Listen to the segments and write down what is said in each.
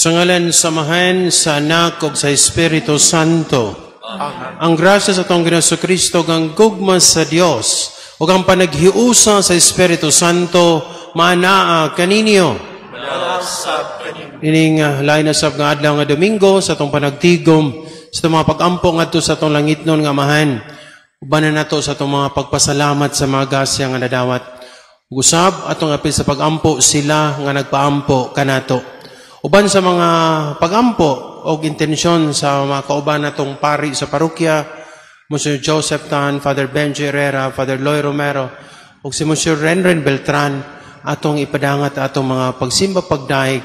Sa ngalan sa Amahan, sa Anak, ug sa Espiritu Santo. Amen. Ang grasya sa atong Ginoong Kristo, ang gugma sa Dios, ug ang panaghiusa sa Espiritu Santo, maanaa kaninyo. Sab kanimo. Ining lain na sab nga adlaw nga Domingo sa atong panagtigom, sa atong mga pag-ampo ngadto sa atong langitnon nga Amahan. Uban na nato sa atong mga pagpasalamat sa mga grasya nga nadawat. Ug usab atong apil sa pag-ampo sila nga nagpaampo kanato. Uban sa mga pag-ampo og intensyon sa mga kauban natong pari sa parokya, Monsignor Joseph Tan, Father Benji Herrera, Father Loy Romero, ug si Monsignor Renren Beltran, atong ipadangat atong mga pagsimba, pagdaig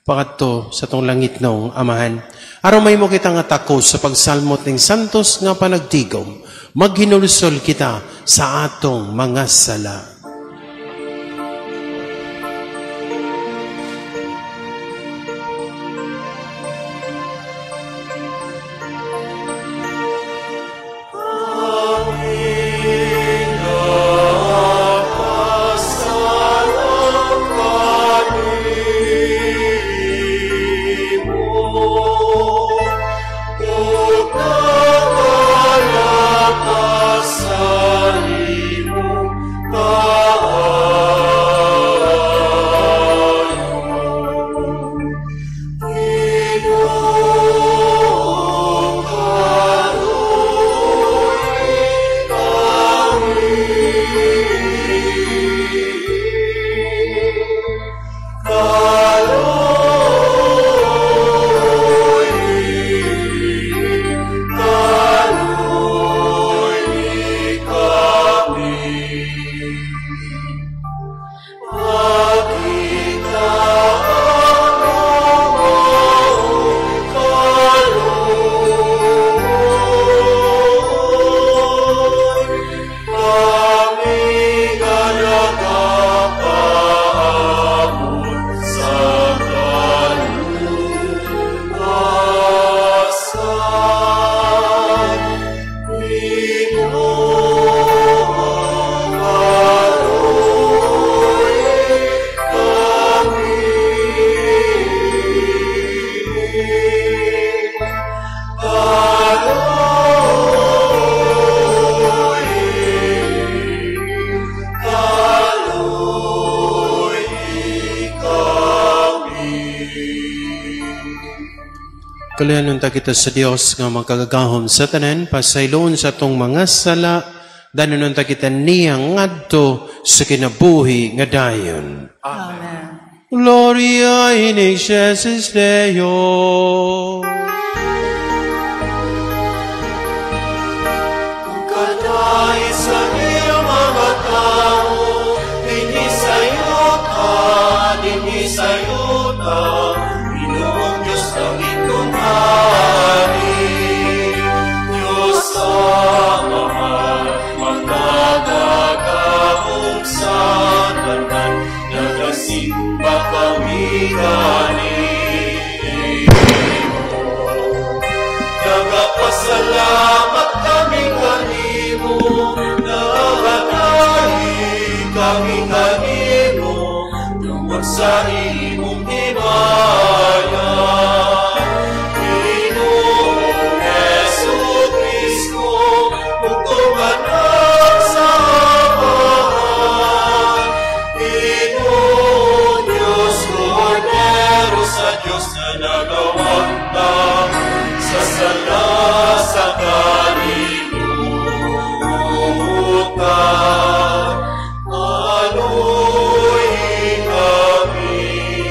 pangadto sa atong langitnong Amahan. Aron mahimo kita nga takos sa pagsalmot ning santos nga panagtigom, maghinulsol kita sa atong mga sala. Kaluyan unta kita sa Dios nga makagagahom sa tanan, pasayloon sa atong mga sala, danon unta kita niya ngadto sa kinabuhi nga dayon. Amen. Gloria in excelsis Deo. Kaday sa iyong mga tao, dinhi sa yuta, dinhi sa yuta, Ginoong Diyos ang itong hari. Diyos Amahan, magkagagahom sa tanan, nagasimba kami kanimo. Nagapasalamat kami kanimo, nagadaig kami kanimo, tungod sa imong himaya. Ginoong Jesu-Cristo, bugtong anak sa Amahan. Ginoong Diyos, Kordero sa Diyos na nagawangtang sa sala sa kalibutan. Aloy kami.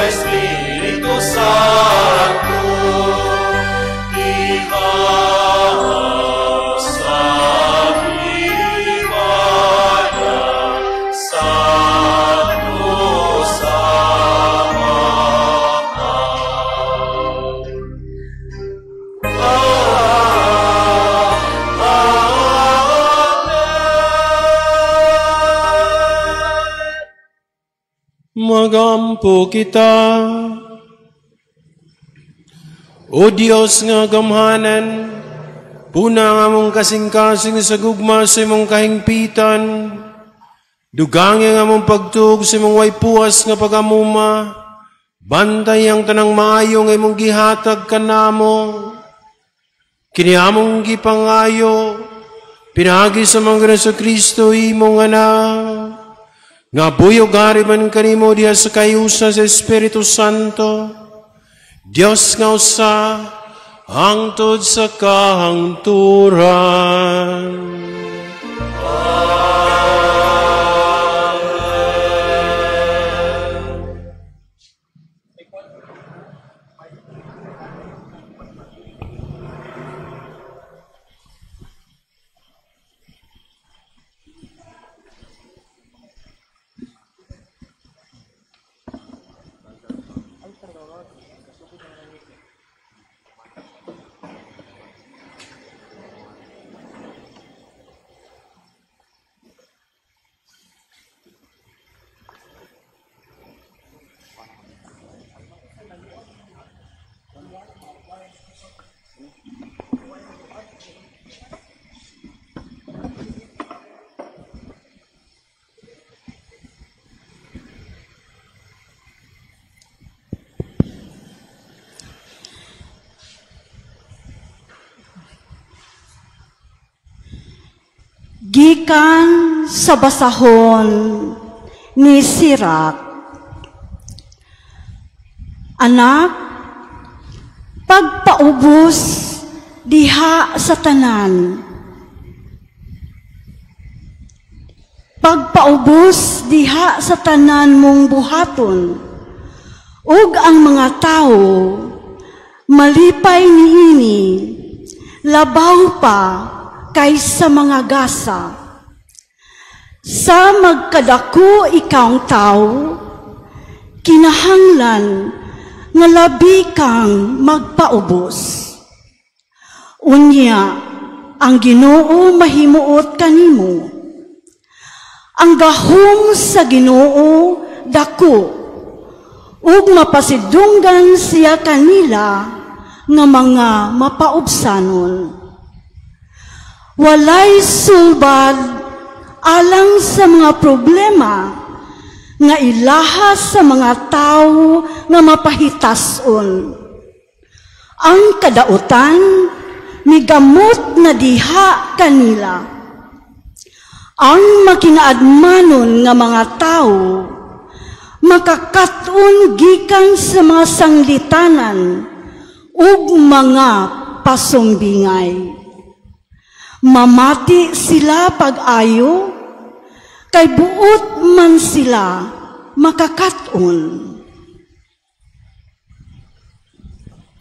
sa Espiritu Santo, diha sa himaya sa Diyos Amahan. Amen. Magampo kita. O Dios nga gamhanan, puna ang among kasing-kasing sa gugma sa imong kahingpitan, dugangi ang among pagtuog sa imong way puas nga pagamuma, bantay ang tanang maayo nga imong gihatag kanamo. Kini among gipangayo, pinaagi sa mga Kristo imong anak, nga buyog hari man kanimo diha sa kayusa sa Espiritu Santo, Dios nga usa, hangtod sa kahangturan. Gikan sa basahon ni Sirach. Anak, pagpaubos diha sa tanan. Pagpaubos diha sa tanan mong buhaton, ug ang mga tawo malipay niini, labaw pa kaysa mga gasa. Sa magkadako ikawng tao, kinahanglan nga labi kang magpaubos. Unya, ang Ginoo mahimuot kanimo. Ang gahom sa Ginoo dako, ug mapasidunggan siya kanila nga mga mapaubsanon. Walay sulbad alang sa mga problema nga ilaha sa mga tao nga mapahitason. Ang kadautan migamot na diha kanila. Ang makinaadmanon nga mga tao makakat-on gikan sa mga sanglitanan ug mga pasumbingay. Mamati sila pag-ayo, kay buot man sila makakat-on.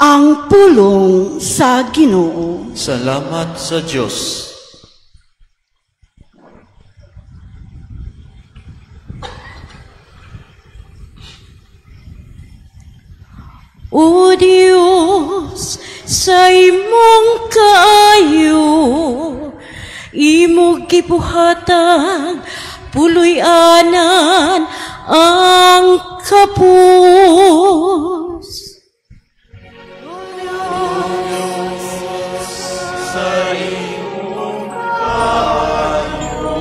Ang pulong sa Ginoo. Salamat sa Diyos. O Dios, sa imong kaayo, imong gibuhatag puloy-anan ang kapos. Sa imong kaayo,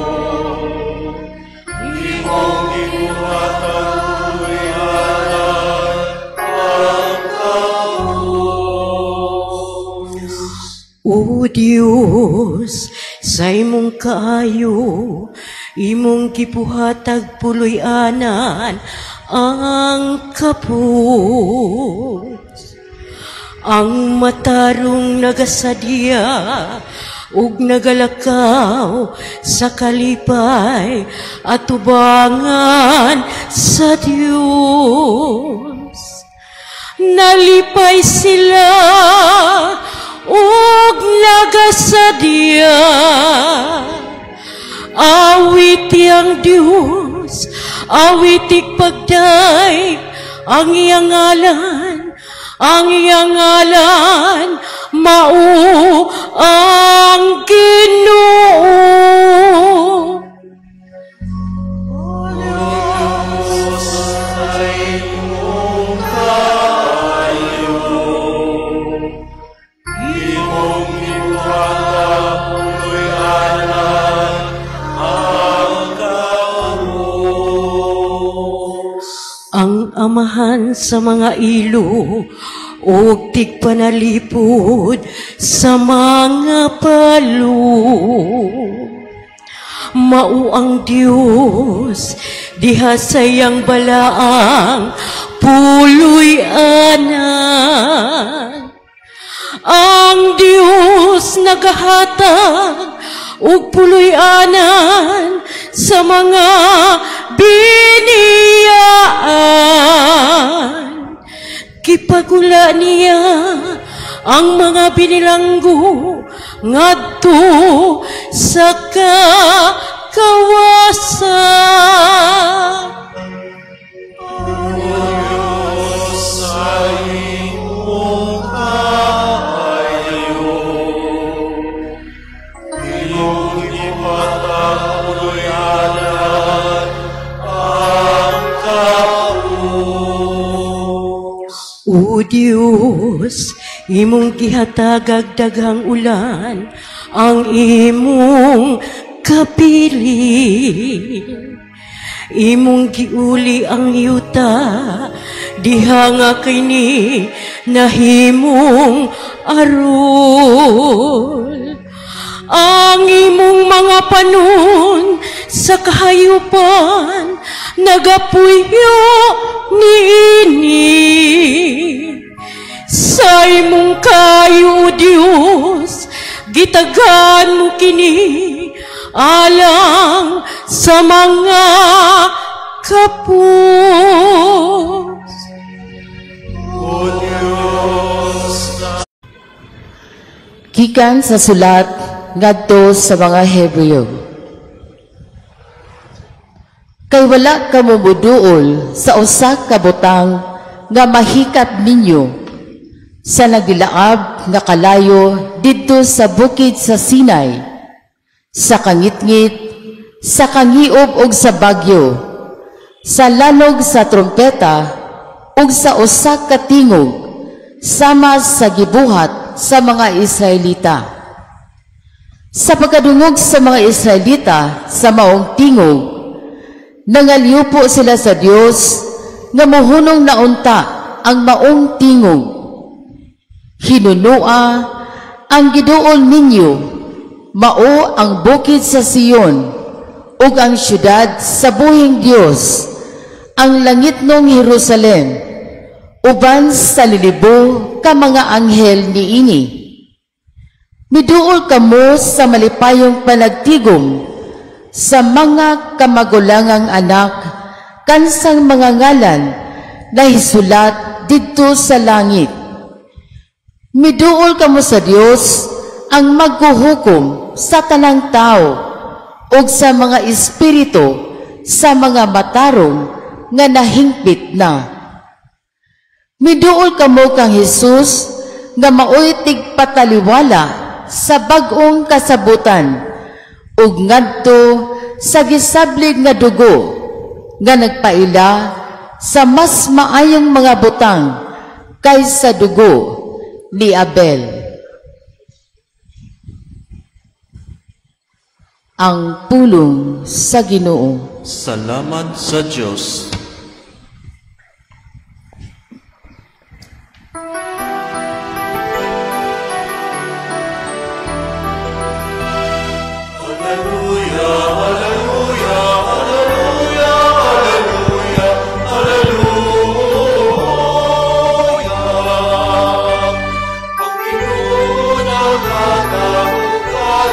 imong gibuhatag puloy-anan ang kapos. O Dios, sa imong kaayo, imong gibuhatag puloy-anan ang kapos. Ang matarong nagasadya, ug nagalakaw sa kalipay atubangan sa Dios. Nalipay sila ug nagasadya. Awiti ang Dios, awitig pagday ang iyang ngalan, ang iyang ngalan mao ang Ginoo. Sa imong kaayo, imong gibuhatan puloy-anan ang kaus. Ang amahan sa mga ilo ug tigpanalipod sa mga palo. Mao ang Dios diha sa iyang balaang puloy-anan. Ang Dios nagahatag og puloy-anan sa mga biniyaan. Gipagula niya ang mga binilanggo ngadto sa kakawasan. Sa imong kaayo, imong gibuhatan puloy-anan ang kaus. O Dios, imong gihatagag daghang ulan ang imong kabilin. Imong giuli ang yuta diha nga kini nahimong arol. Ang imong mga panon sa kahayupan nagapuyo niini. Sa imong kayo, O Dios, gitagan mo kini alang sa mga kapos. O Dios, Gikan sa sulat ngadto sa mga Hebreo. Kay wala kamo moduol sa usa ka butang nga mahikat ninyo sa nagilaab nga kalayo didto sa bukid sa Sinai, sa kangitngit, sa kangiob ug sa bagyo, sa lanog sa trumpeta ug sa usa ka tingog, sama sa gibuhat sa mga Israelita. Sa pagkadungog sa mga Israelita sa maong tingog, nangaliupo sila sa Dios nga mohunong na unta ang maong tingog. Hinunua ang giduol ninyo, mao ang bukid sa Sion ug ang syudad sa buhing Dios, ang langitnong Jerusalem, uban sa lilibo ka mga anghel niini. Miduol kamo sa malipayong panagtigom sa mga kamagulangang anak kansang mga ngalan na hisulat didto sa langit. Miduol kamo sa Dios ang maghuhukom sa tanang tao ug sa mga espiritu sa mga matarong nga nahingpit na. Miduol kamo kang Hesus nga maoy tigpataliwala sa bag-ong kasabutan ug ngadto sa gisablig nga dugo nga nagpaila sa mas maayong mga butang kaysa dugo ni Abel. Ang pulong sa Ginoo. Salamat sa Diyos. Alleluia, alleluia, alleluia, alleluia, alleluia. Ang Ginoo nagkatabukayo.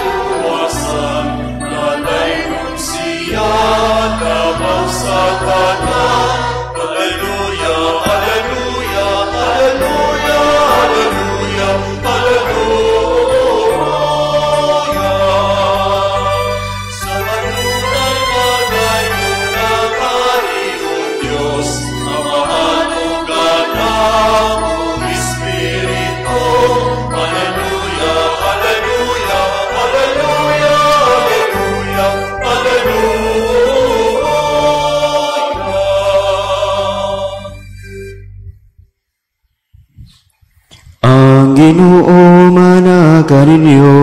Ginoo mana kaninyo.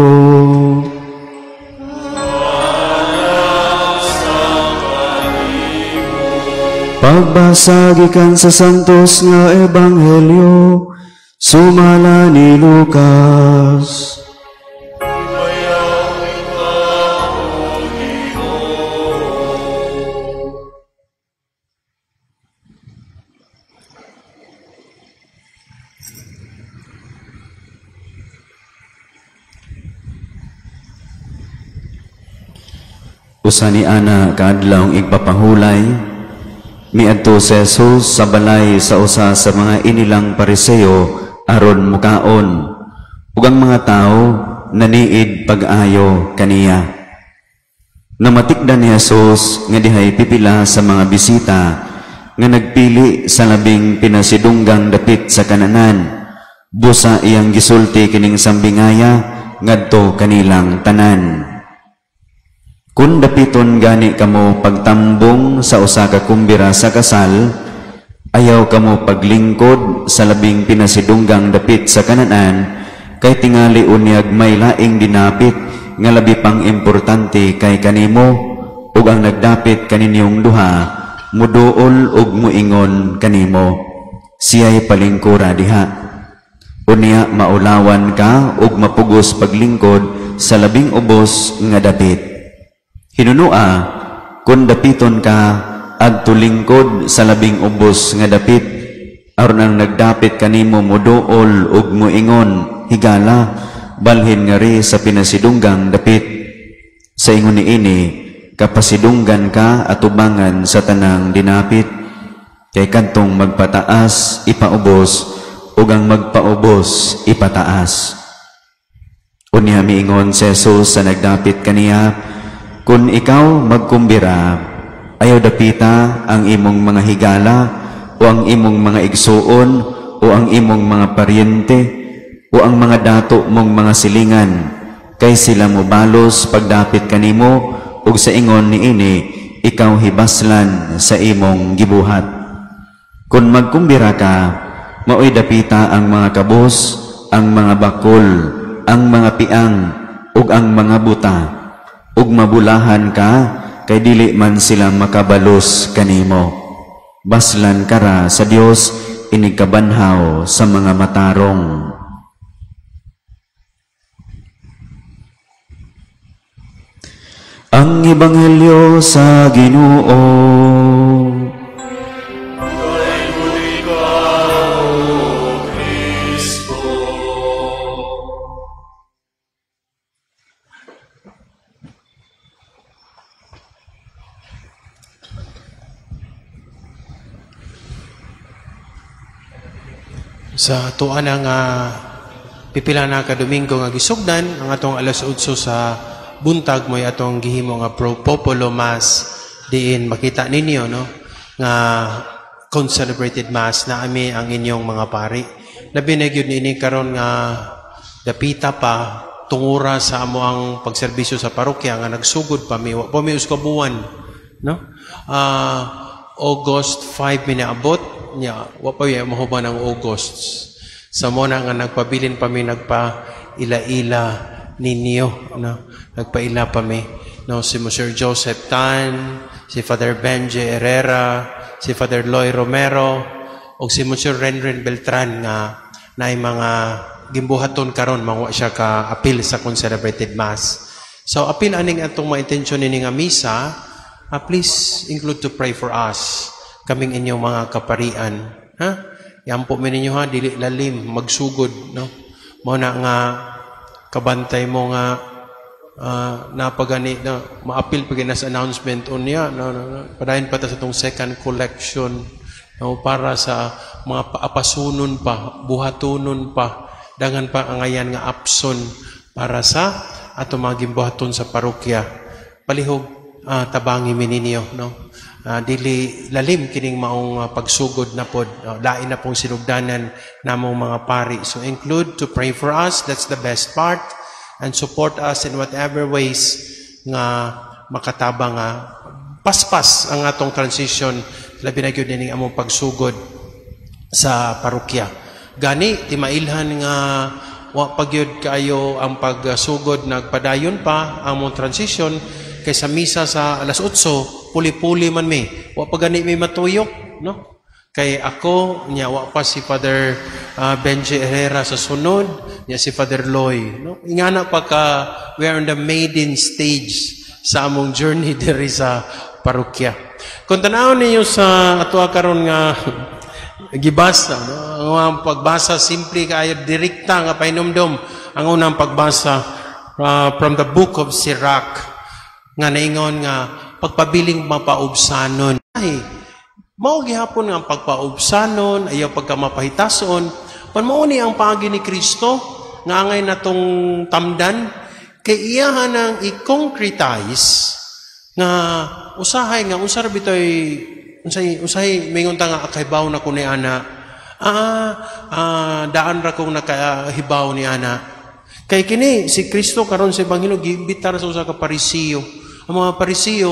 Pagbasa gikan sa Santos nga Ebanghelyo sumala ni Lucas. Usa ni ana kaadlawng igpapahulay, miadto si Jesus sa balay sa usa sa mga inilang Pariseo aron mukaon, ug ang mga tawo naniid pag-ayo kaniya. Namatikdan ni Jesus nga dihay pipila sa mga bisita nga nagpili sa labing pinasidunggang dapit sa kananan, busa iyang gisulti kining sambingaya ngadto kanilang tanan. Kun dapiton gani kamo pagtambong sa usa ka kumbira sa kasal, ayaw kamo paglingkod sa labing pinasidunggang dapit sa kananan, kay tingali unyag may laing dinapit nga labi pang importante kay kanimo, ug ang nagdapit kaninyong duha muduol ug muingon kanimo, siya'y palingkura diha. Unya maulawan ka ug mapugos paglingkod sa labing ubos nga dapit. Hinunua, kun dapiton ka adto lingkod sa labing ubos nga dapit, aron ang nagdapit kanimo moduol ug moingon, higala, balhin ngari sa pinasidunggang dapit. Sa ingon niini, kapasidunggan ka atubangan sa tanang dinapit, kay kadtong magpataas ipaubos, ug ang magpaubos ipataas. Unya miingon si Jesus sa nagdapit kaniya, kun ikaw magkumbira, ayaw dapita ang imong mga higala o ang imong mga igsuon o ang imong mga paryente o ang mga dato mong mga silingan, kay sila mobalos pagdapit kanimo, ug sa ingon niini ikaw hibaslan sa imong gibuhat. Kun magkumbira ka, maoy dapita ang mga kabos, ang mga bakol, ang mga piang ug ang mga buta, ug mabulahan ka kay dili man sila makabalos kanimo. Baslan kara sa Dios inigkabanhaw sa mga matarong. Ang Ebanghelyo sa Ginoo. Sa atuan nga pipila na ka Domingo nga gisugdan, ang atong alas 8 sa buntag mo'y atong gihimo nga Pro Populo Mass, diin makita ninyo, no, nga concelebrated mass na ami ang inyong mga pari. Labi na gyud niini karon nga dapita pa tungura sa amo ang pagserbisyo sa parokya nga nagsugod pa mi, wa pa mi usa ka buwan, no? August 5 mi naabot nya, wa pa mi mahuban ang August. Sa mo na nga nagpabilin pa mi, nagpa ila-ila ninyo, no? Nagpaila pa mi, no? Si Monsieur Joseph Tan, si Father Benji Herrera, si Father Loy Romero, ug si Monsieur Renren Beltran nga naay mga gimbuhaton karon mangwa siya ka apil sa concelebrated mass. So apil aning atong mga intensyon ini nga misa, please include to pray for us, kaming inyong mga kaparian, ha? Yampo mi ninyo ha, dili lalim magsugod, no? Mao na nga kabantay mo nga napagani na maapil pag sa announcement unya, no, no, no. Padayon pa ta sa itong second collection, no, para sa mga paapasunon pa, buhatonon pa, dangan pa angayan nga apson para sa ato mga gimbuhaton sa parokya. Palihog tabangi mi ninyo, no? Dili lalim kining maong pagsugod na pod, lain na pong sinugdanan namong mga pari. So include to pray for us, that's the best part, and support us in whatever ways nga makatabang nga paspas ang atong transition, labi na gyud nining among pagsugod sa parokya. Gani ti mailhan nga wa pa gyud kaayo ang pagsugod, nagpadayon pa ang mong transition kay sa misa sa alas 8, puli-puli man mi. Wa pa gani mi matuyok, no? Kay ako nya wa pa si Father Benji Herrera sa sunod, nya si Father Loy, no? Ingana pa ka, we are on the maiden stage sa among journey diri sa parokya. Kung tan-awon ninyo sa atoa karon nga gibasa, no? Ang pagbasa, simple kaayo, direkta nga pahinumdom. Ang unang pagbasa from the Book of Sirach nga naingon nga pagpabiling mapaubsanon. Ay, mao gihapon nga ang pagpaubsanon, ayaw pagka mapahitason, pan mao ni ang paagi ni Kristo nga angay natong tamdan kay iyaha nang i-concretize nga usahay nga unsar bitoy unsay usahay mingon ta nga akahibaw na ko ni ana, daan ra kong nakahibaw ni ana. Kay kini si Kristo karon sa ebanghelyo giimbitar sa usa ka Parisiyo. Ang mga Parisiyo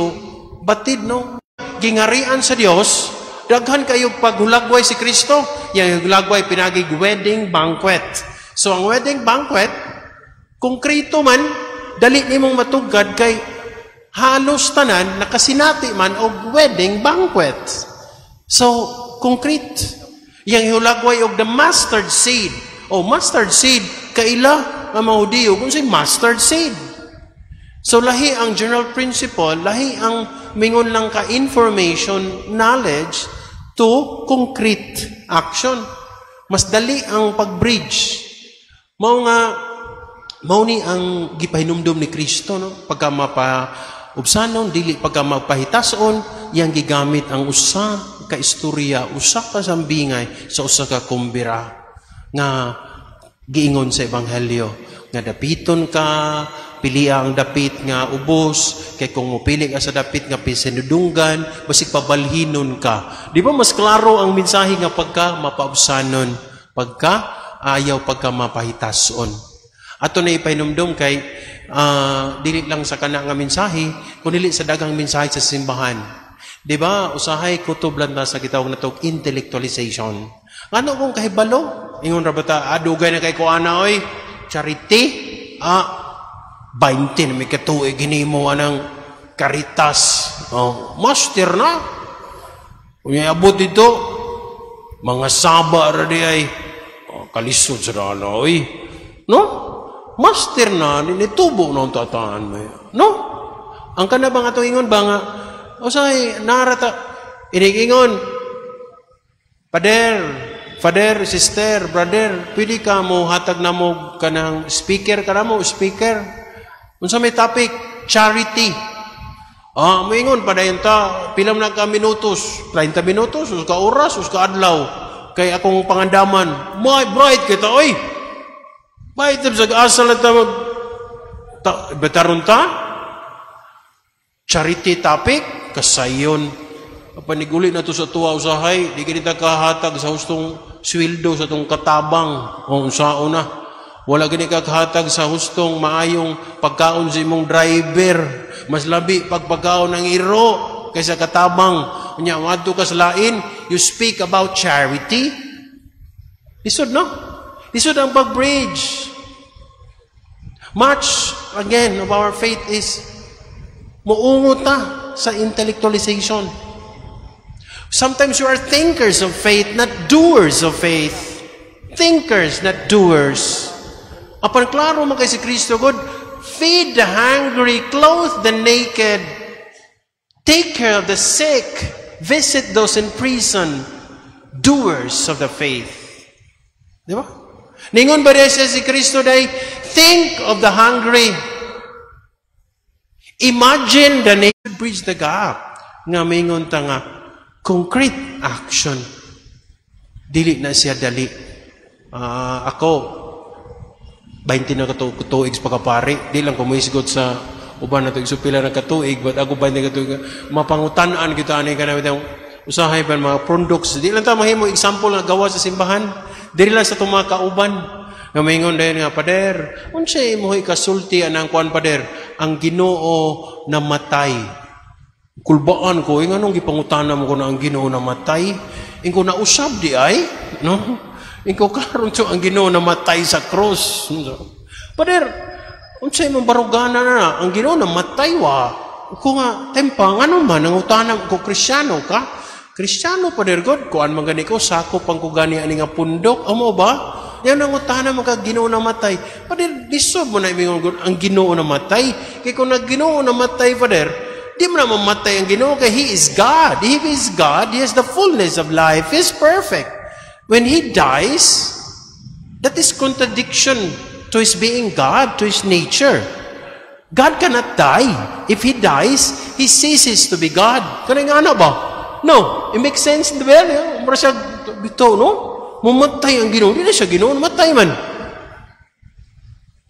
batid, no, gingarian sa Dios. Daghan kayo paghulagway si Kristo. Yang hulagway pinagig wedding banquet. So ang wedding banquet, konkreto man, dali nimong matugad kay halos tanan nakasinati man og wedding banquet. So, concrete. Yang hulagway og the mustard seed. O mustard seed, kaila ang mga Hudiyo kung say mustard seed. So lahi ang general principle, lahi ang mingon lang ka information, knowledge to concrete action. Mas dali ang pag-bridge. Mao nga mao ni ang gipahinumdom ni Kristo, no, pagka mapa ubsanon, dili pagka mapahitason. Yang gigamit ang usa ka istorya, usa ka sambingay sa usa ka kumbira nga giingon sa ebanghelyo nga dapiton ka, pili ang dapit nga ubos kay kung mopili ka sa dapit nga pisinudunggan, basig pabalhinon ka. Di ba mas klaro ang mensahe nga pagka mapaubsanon, pagka ayaw pagka mapahitason? Ato na ipahinumdom kay dili lang sa kana nga mensahe kun dili sa daghang mensahe sa simbahan. Di ba usahay kutob lang ta sa gitawag natog intellectualization. Ngano kung kahibalo, ingon ra bata, ah, dugay na kay ko ana oy, charity, 20 na may katuig hinimo anang Caritas. Oh, master na. Unya abot dito, mga saba ra di ay, oh, kalisod sa dana oy. No? Master na, nitubo na ang tataan mo. No? Ang kana bang atong ingon ba nga, usay, narata, inigingon, Pader, father, sister, brother, pwede ka mo hatag na mo kanang speaker ka na mo, speaker. Unsa may topic? Charity. Ah, moingon padayon ta, pila man ka minutos? 30 minutos, us ka oras, us ka adlaw. Kay akong pangandaman, my bright kita oy. Bright sa asa lang ta mag ta, betaron ta? Charity topic, kasayon. Paniguli na to sa tuwa usahay, di kita kahatag sa hustong sweldo sa tong katabang o unsaon na. Wala gani ka kahatag sa hustong maayong pagkaon sa imong driver. Mas labi pagpagkaon ng iro kaysa katabang. Unya madto ka sa lain, you speak about charity. Lisod, no? Lisod ang pag-bridge. Much, again, of our faith is muungot ta sa intellectualization. Sometimes you are thinkers of faith, not doers of faith. Thinkers, not doers. Apan klaro man kay si Kristo God, feed the hungry, clothe the naked, take care of the sick, visit those in prison, doers of the faith. Di ba? Ningon ba siya si Kristo day, think of the hungry. Imagine the naked. Bridge the gap. Nga mingon ta nga, concrete action. Dili na siya dali. Ako, 20 na katuig sa pagkapari. Di lang ko muhisgot sa uban na ito, pila na katuig, but ako 20 katuig. Mapangutan-an kita ani ka namin usahay pa mga products. Di lang ta mahimo example nga gawa sa simbahan. Dili lang sa itong mga kauban. Nga maingon dayon nga, "Pader, unsay imo ikasulti anang kuan, pader? Ang Ginoo namatay." Kulbaan ko, nganong gipangutana mo ko na ang Ginoo namatay? Ingko nausab di ay, no? Inko karon, so ang Ginoo namatay sa cross. Pader, unsay man barugana na, ang Ginoo namatay wa. Ko nga tempa ngano man nangutana ko, Kristiyano ka? Kristiyano, pader god, kuan man gani ko, sakop ang ko gani ani nga pundok, amo ba? Yan ang utana mo ka Ginoo namatay. Pader, lisod mo na imingon god ang Ginoo namatay. Kay kung nag Ginoo namatay, pader, di mo na mamatay ang Ginoo kay He is God. He is God. He has the fullness of life. He is perfect. When He dies, that is contradiction to His being God, to His nature. God cannot die. If He dies, He ceases to be God. Kanang ano ba? No. It makes sense, di ba? Mura siya, bitaw, no? Mamatay ang Ginoo. Di na siya Ginoo, matay man.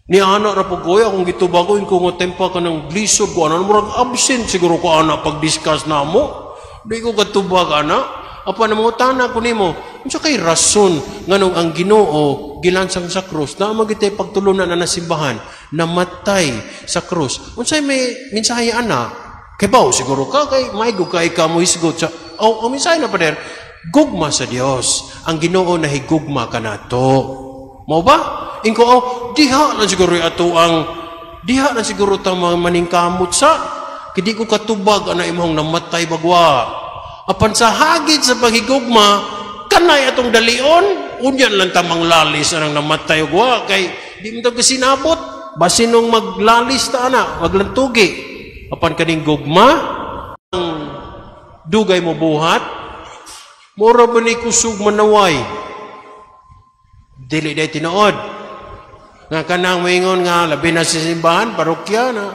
Ni ana ra po ko, akong gitubag ko, ko nga tempa ka ng lisod ko, ana, murag absent siguro ko ana pag-discuss na mo. Di ko katubag ana. Apa na mga tana ko nimo, unsa kay rason nganong ang Ginoo gilansang sa krus, na magitay pagtulunan na nasimbahan, namatay sa krus. Unsay may mensahe ana? Kay baw siguro ka kay maigo kay ka mo hisgot sa oh, ang mensahe na, pader, gugma sa Dios. Ang Ginoo nahigugma kanato. Mao ba? Inko, oh, diha lang siguro ato ang diha lang siguro ta maningkamot sa kay di ko katubag ana imong namatay bagwa. Apan sa hagit sa paghigugma, kanay atong dalion, unyan lang tamang lalis anang namatay ugwa kay di mo ta kasinabot, basin nung maglalis ta ana, maglantugi. Apan kaning gugma, ang dugay mo buhat, mura ba ni kusog manaway? Dili day tinuod. Nga kanang moingon nga labi na sa simbahan, parokya na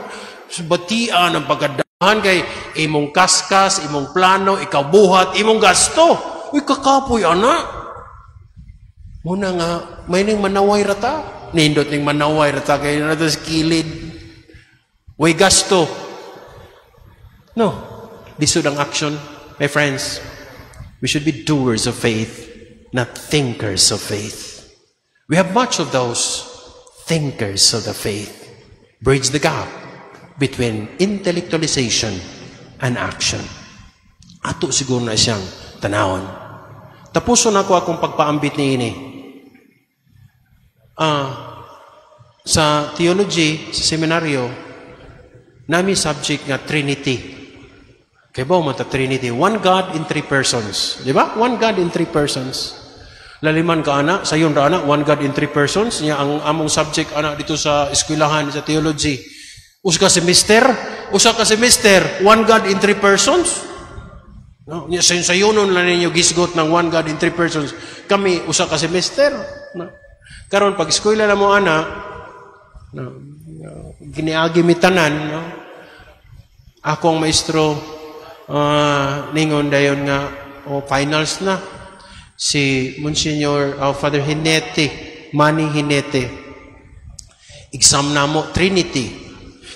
batian ang pagkadahan kay imong kaskas, imong plano, ikaw buhat, imong gasto. Uy, kakapoy ana. Muna nga may ning manaway rata. Nindot ning manaway rata kay na sa kilid. Way gasto. No. Lisod ang action. My friends, we should be doers of faith, not thinkers of faith. We have much of those thinkers of the faith. Bridge the gap between intellectualization and action. Ato siguro na siyang tanawon. Tapuson ako akong pagpaambit ni ini. Sa theology, sa seminaryo, nami subject nga Trinity. Kay ba man ta Trinity? One God in three persons. Di ba? One God in three persons. Laliman ka ana, sayon ra ana, one God in three persons. Niya ang among subject ana dito sa eskwelahan sa theology. Usa ka semester, one God in three persons. No, niya sayon sayonon lang ninyo gisgot ng one God in three persons. Kami usa ka semester. No. Karon pag eskwela na mo ana, no, giniagi mi tanan, no. Ako ang maestro, ningon dayon nga oh, finals na si Monsignor Father Hinete, Manny Hinete. Exam na mo, Trinity.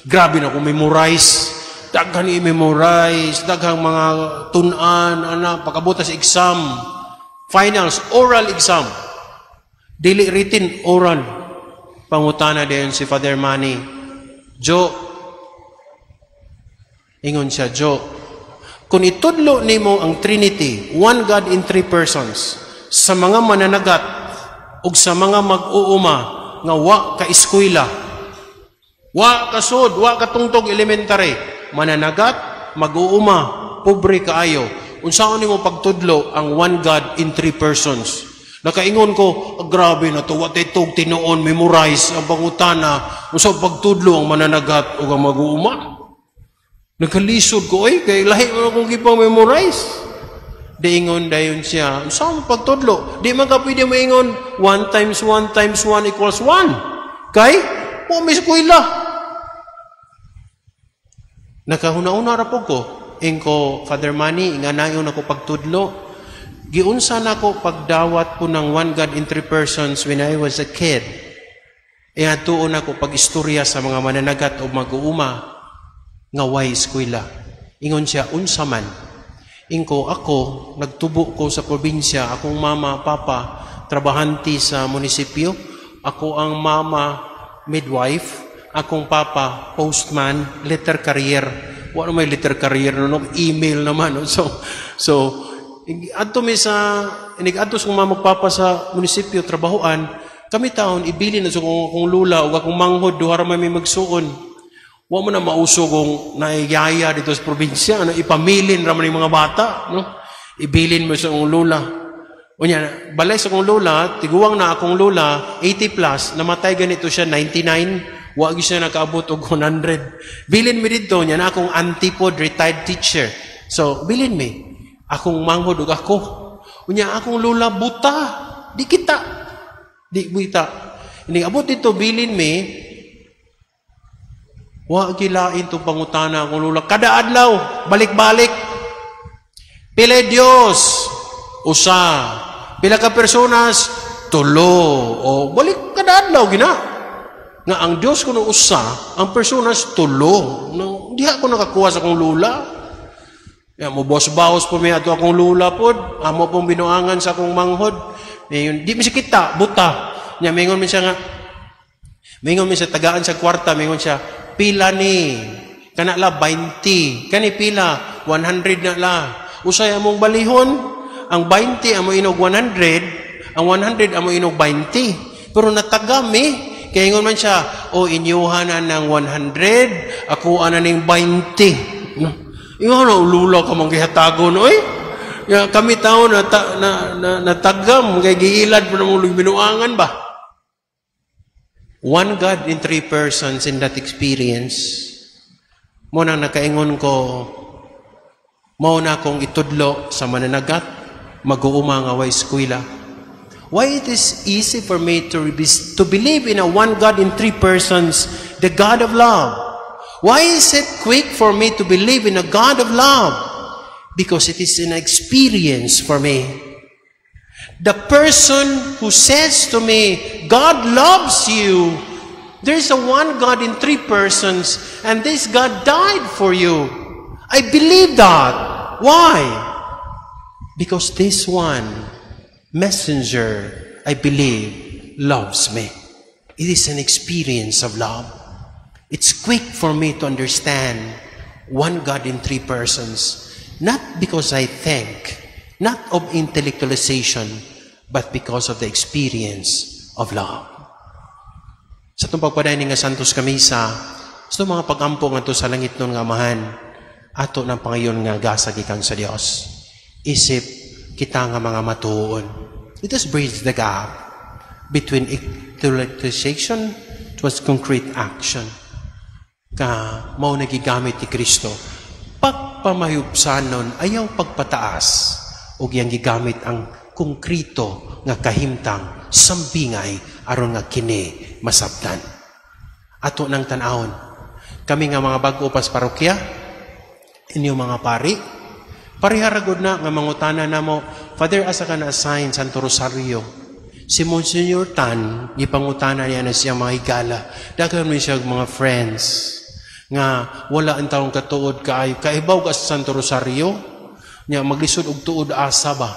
Grabe na kung memorize. Daghan i-memorize, daghang mga tun-an, ana, pagkabuta sa exam. Finals, oral exam. Dili written, oral. Pangutana din si Father Manny. Jo, ingon siya, Jo, kung itudlo nimo ang Trinity, one God in three persons, sa mga mananagat ug sa mga mag-uuma nga wa ka eskwela, wa ka sud, wa ka tungtog elementary, mananagat, mag-uuma, pobre kaayo, unsaon nimo pagtudlo ang one God in three persons? Nakaingon ko, ah, grabe na to, wa tay tug tinuon memorize ang pangutana, unsa pagtudlo ang mananagat ug ang mag-uuma? Nagkalisod ko, ay, kay lahi mo akong gipang memorize. Diingon dayon siya, unsa mo pagtudlo? Di man ka pwede moingon, 1 times 1 times 1 equals 1. Kay, wa may eskwela. Nakahuna-una ra po ko. Ingko, Father Manny, nga nayon ako pagtudlo. Giunsa na ko pagdawat po ng one God in three persons when I was a kid. E atuon ako pag-istorya sa mga mananagat o mag-uuma nga way eskwela. Ingon siya, unsa man. Ingko, ako, nagtubo ko sa probinsya, akong mama, papa, trabahante sa munisipyo. Ako ang mama, midwife. Akong papa, postman, letter carrier. Wala may letter carrier, no, no? Email naman. No? So, Adto mi sa inig adto sa mama papa sa munisipyo trabahoan, kami taon ibilin na sa akong lula ug akong manghod, duha ra man mi magsuon. Wa man na mauso kung naiyaya dito sa probinsya, ano, ipamilin ra man yung mga bata, no? Ibilin mo sa akong lula. Unya, balay sa akong lula, tiguang na akong lula, 80 plus, namatay ganito siya, 99, wa gyud siya nakaabot og 100. Bilin mi didto, nya na akong auntie pod, retired teacher. So, bilin mi. Akong manghod ug ako. Unya, akong lula buta, di kita. Di buta. Ini abot dito, bilin mi, wa gilain to pangutana akong lula. Kada adlaw, balik-balik. Pila Dios, usa. Pila ka personas, tulo. O balik kada adlaw gina. Nga ang Dios kuno usa, ang personas tulo. No, di ako nakakuha sa akong lula. Ya, mo bos-baos po mi ato akong lula pod, amo pong binuangan sa akong manghod. Ngayon, di mi siya kita, buta. Nya mingon mi siya nga, mingon mi siya tagaan sa kwarta, mingon siya, pila ni, kana la 20, kani pila, 100 na la. Usay among balihon, ang 20 amo inog 100, ang 100 amo inog 20. Pero natagami, kaya ingon man siya, o inyuha na ng 100, ako ana ning 20. No? Ingon na, lula ka mang gihatagon, oy. Ya, kami tao na, ta, na, na, natagam, kay giilad pa na mong binuangan ba? One God in three persons in that experience. Mo nang nakaingon ko, mao na akong itudlo sa mananagat, mag-uuma nga way eskwela. Why it is easy for me to believe in a one God in three persons, the God of love? Why is it quick for me to believe in a God of love? Because it is an experience for me. The person who says to me, "God loves you. There's a one God in three persons, and this God died for you." I believe that. Why? Because this one messenger, I believe, loves me. It is an experience of love. It's quick for me to understand one God in three persons, not because I think, not of intellectualization, but because of the experience of love. Sa itong pagpadayon nga Santos nga Misa, sa itong mga pagampo nga sa langit nun nga Amahan, ato ng pangayon nga gasa gikan sa Dios. Isip kita nga mga matuon. Let us bridge the gap between intellectualization towards concrete action. Ka mao nagigamit ni Kristo. Pagpamayupsanon, ayaw pagpataas, ug iyang gigamit ang konkreto nga kahimtang sambingay aron nga kini masabtan. Ato nang tan-awon. Kami nga mga bag-o pas parokya, inyong mga pari, parehara gud na nga mangutana namo, "Father, asa ka na assign Santo Rosario?" Si Monsignor Tan, gipangutana niya na siya mga higala. Daghan mo siya mga friends nga wala ang taong katuod kaayo. "Kaibaw ka sa Santo Rosario?" Nya maglisod og tuod asa ba?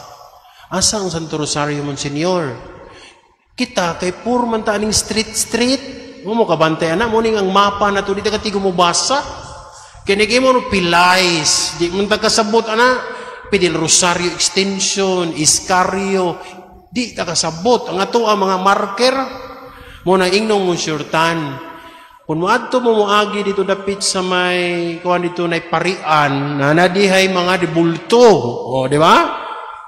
"Asa ang Santo Rosario, Monsignor?" Kita kay puro man ta aning street street. Mo kabantay ana mo ning ang mapa na to di ta katigo mo basa. Kini mo no pilays, di man ta kasabot ana. Pidil Rosario Extension, Iscario, di ta kasabot. Ang ato ang mga marker mo na ingnong Monsignor Tan. Kung moadto mo moagi dito dapit sa may kuan dito nay parian na nadihay mga dibulto. O, di ba?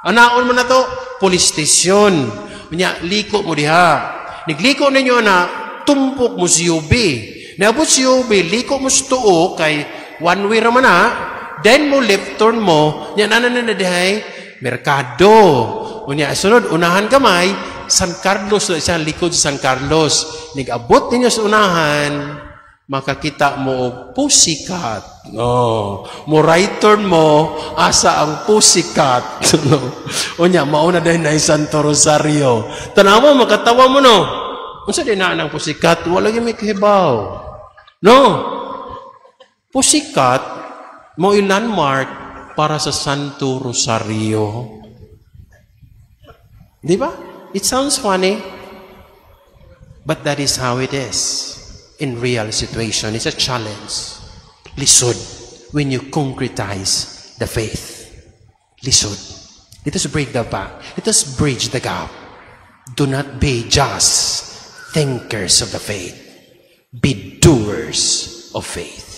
Anaon mo na to, police station. Unya, liko mo diha. Nigliko ninyo na, tumpok mo si UB. Naabot si UB, liko mo sa tuo, kay one way raman na, then mo left turn mo, nya na na na dihay, merkado. Unya, sunod, unahan kamay, San Carlos, sa likod sa San Carlos. Nigabot ninyo sa unahan, makakita mo og pussycat. No. Mo right turn mo, asa ang pussycat. No. Unya, mauna din na Santo Rosario. Tanawa, makatawa mo, no. Unsa din na ang pussycat? Wala gyud may kahibaw. No. Pussycat, mo landmark para sa Santo Rosario. Di ba? It sounds funny, but that is how it is in real situation. It's a challenge. Lisod when you concretize the faith. Lisod. Let us break the back. Let us bridge the gap. Do not be just thinkers of the faith. Be doers of faith.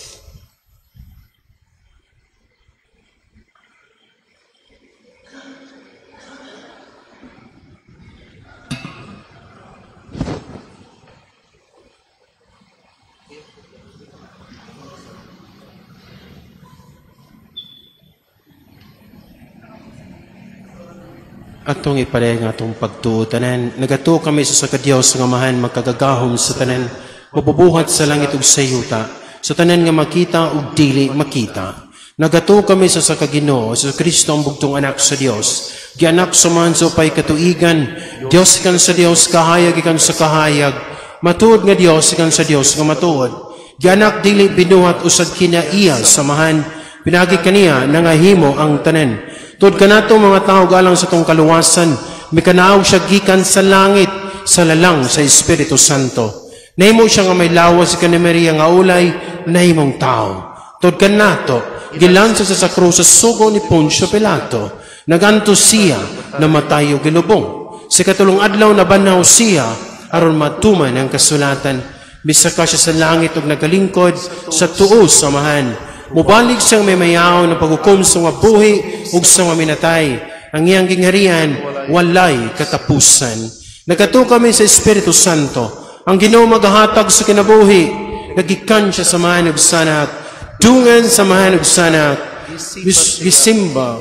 Atong ipadayag nga atong pagtuo tanan. Nagatuo kami sa Diyos nga Amahan, magkagagahom sa tanan, mabubuhat sa langit ug sa yuta, sa tanan nga makita ug dili makita. Nagatuo kami sa Ginoo, sa Kristo ang bugtong anak sa Dios. Gianak sa man sa upay katuigan, Dios ikan sa Dios, kahayag ikan sa kahayag, matuod nga Dios ikan sa Dios nga matuod. Gianak dili binuhat usad kinaiya samahan, pinagi kaniya nangahimo ang tanan. Tuod kanato mga tao galang sa tong kaluwasan, mikanaog siya gikan sa langit, sa lalang sa Espiritu Santo. Nahimo siya nga may lawas ikan ni Maria nga ulay, nahimong tao. Tuod kanato, gilansa sa krus sa sugo ni Poncio Pilato. Naganto siya, namatay o gilubong. Sa katulong adlaw nabanaw siya, aron matuman ang kasulatan. Misaka siya sa langit ug nagalingkod sa tuo sa Amahan. Mubalik siyang may mayaw ng paghukom sa mga buhi ug sa mga minatay. Ang iyang gingharian walay katapusan. Nagatuo kami sa Espiritu Santo. Ang Ginoo maghahatag sa kinabuhi. Nagikan siya sa mahan ug sanak. Dungan sa mahan ug sanak. Gisimba.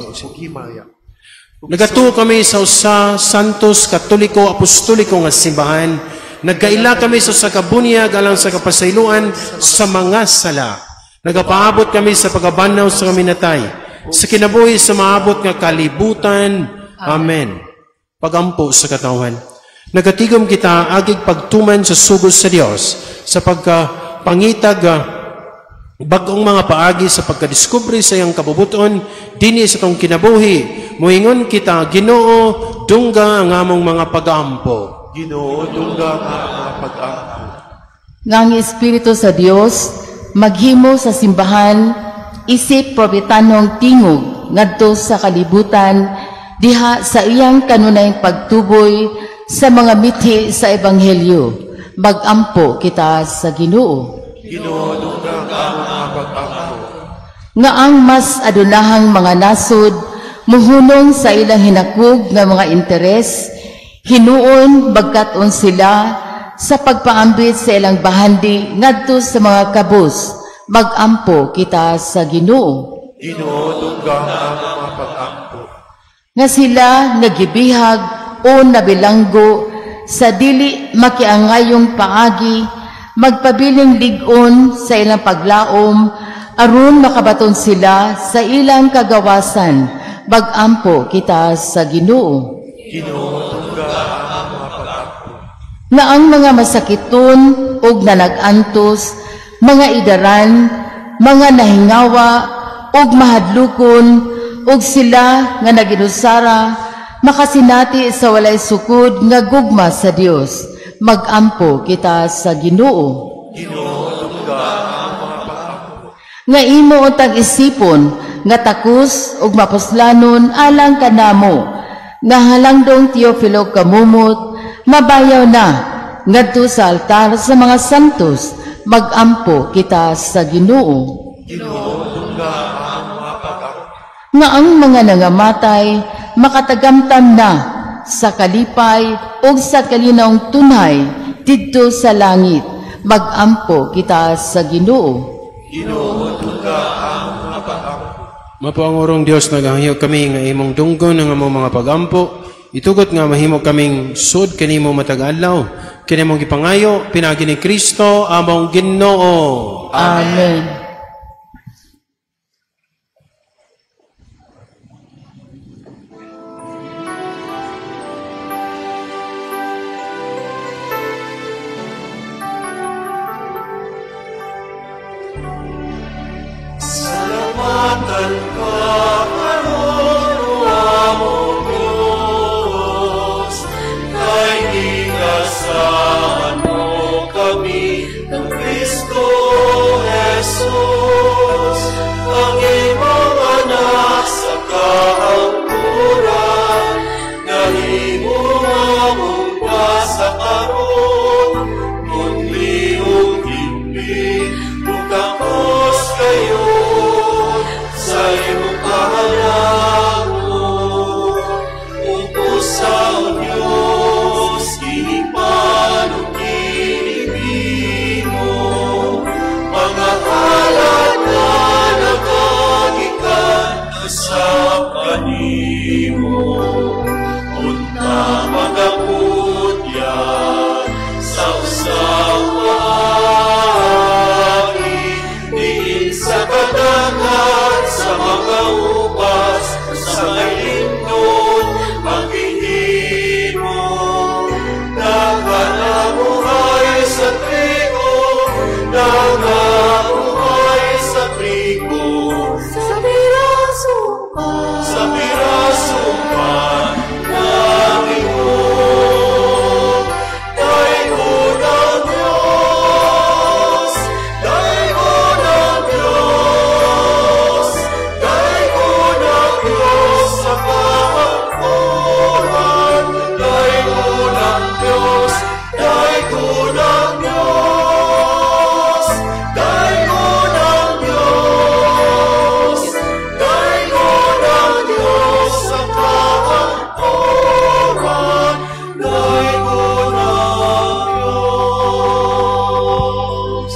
Nagatuo kami sa usa Santos Katoliko Apostoliko nga simbahan. Nagkaila kami sa usa ka bunyag alang sa kapasayloan sa mga sala. Nagapaabot kami sa pagabanaw sa kaminatay, sa kinabuhi sa maabot nga kalibutan. Amen. Pagampo sa katawan. Nagatigom kita agig pagtuman sa sugod sa Dios sa pagpangitag bagong mga paagi sa pagkadiskubre sa iyang kabubuton dinhi sa tong kinabuhi. Moingon kita, Ginoo, dungga ang among mga pagampo. Ginoo, dungga ang mga pagampo. Nga ang Espiritu sa Dios maghimo sa simbahan isip probetanong tingog ngadto sa kalibutan diha sa iyang kanunayng pagtuboy sa mga mithi sa ebanghelyo. Magampo kita sa Ginoo. Ginoo, dungga ang among mga pag-ampo. Nga ang mas adunahang mga nasod muhunong sa ilang hinakog nga mga interes, hinuon bagkat-on sila sa pagpaambit sa ilang bahandi ngadto sa mga kabus. Magampo kita sa Ginoo. Ginoo, dungga ang among mga pag-ampo. Nga sila nagibihag o nabilanggo sa dili makiangayong paagi, magpabiling lig-on sa ilang paglaom, aron makabaton sila sa ilang kagawasan. Magampo kita sa Ginoo. Ginoo, dungga ang among mga pag-ampo. Nga ang mga masakiton og nanag-antos, mga idaran, mga nahingawa og mahadlukon, og sila nga naginusara, makasinati sa walay sukod nga gugma sa Dios. Magampo kita sa Ginoo. Ginoo, dungga ang mga pag-ampo. Nga imo untang isipon nga takos og mapuslanon alang kanamo, nga halangdong Teofilo kamumot, mabayaw na ngadto sa altar sa mga santos. Magampo kita sa Ginoo. Ginoo, dungga ang mga pag-ampo. Nga ang mga nangamatay makatagamtam na sa kalipay ug sa kalinawng tunay didto sa langit. Magampo kita sa Ginoo. Ginoo, dungga ang mga pag-ampo. Mapuangurong Dios, naghangyo kami nga imong dunggon ang among mga pagampo. Itugot nga mahimo kaming sud kanimo matag adlaw. Kini among gipangayo pinaagi ni Kristo among Ginoo. Amen. Salamatan ka karon, o among Diyos, kay gigasahan mo kami ng Kristo Jesus. Nga magapudyan sa usang paagi, diin sa kadagat, sa mga ubas, sa malimnon, maghihimo. Naganabuhay sa trigo, nagabuhay sa trigo, sa piraso pa, sa piraso pa, nagingo. Daygon ang Diyos, daygon ang Diyos, daygon ang Diyos sa kahamburan. Daygon ang Diyos, daygon ang Diyos, daygon ang Diyos, daygon ang Diyos sa kahamburan. Daygon ang Diyos.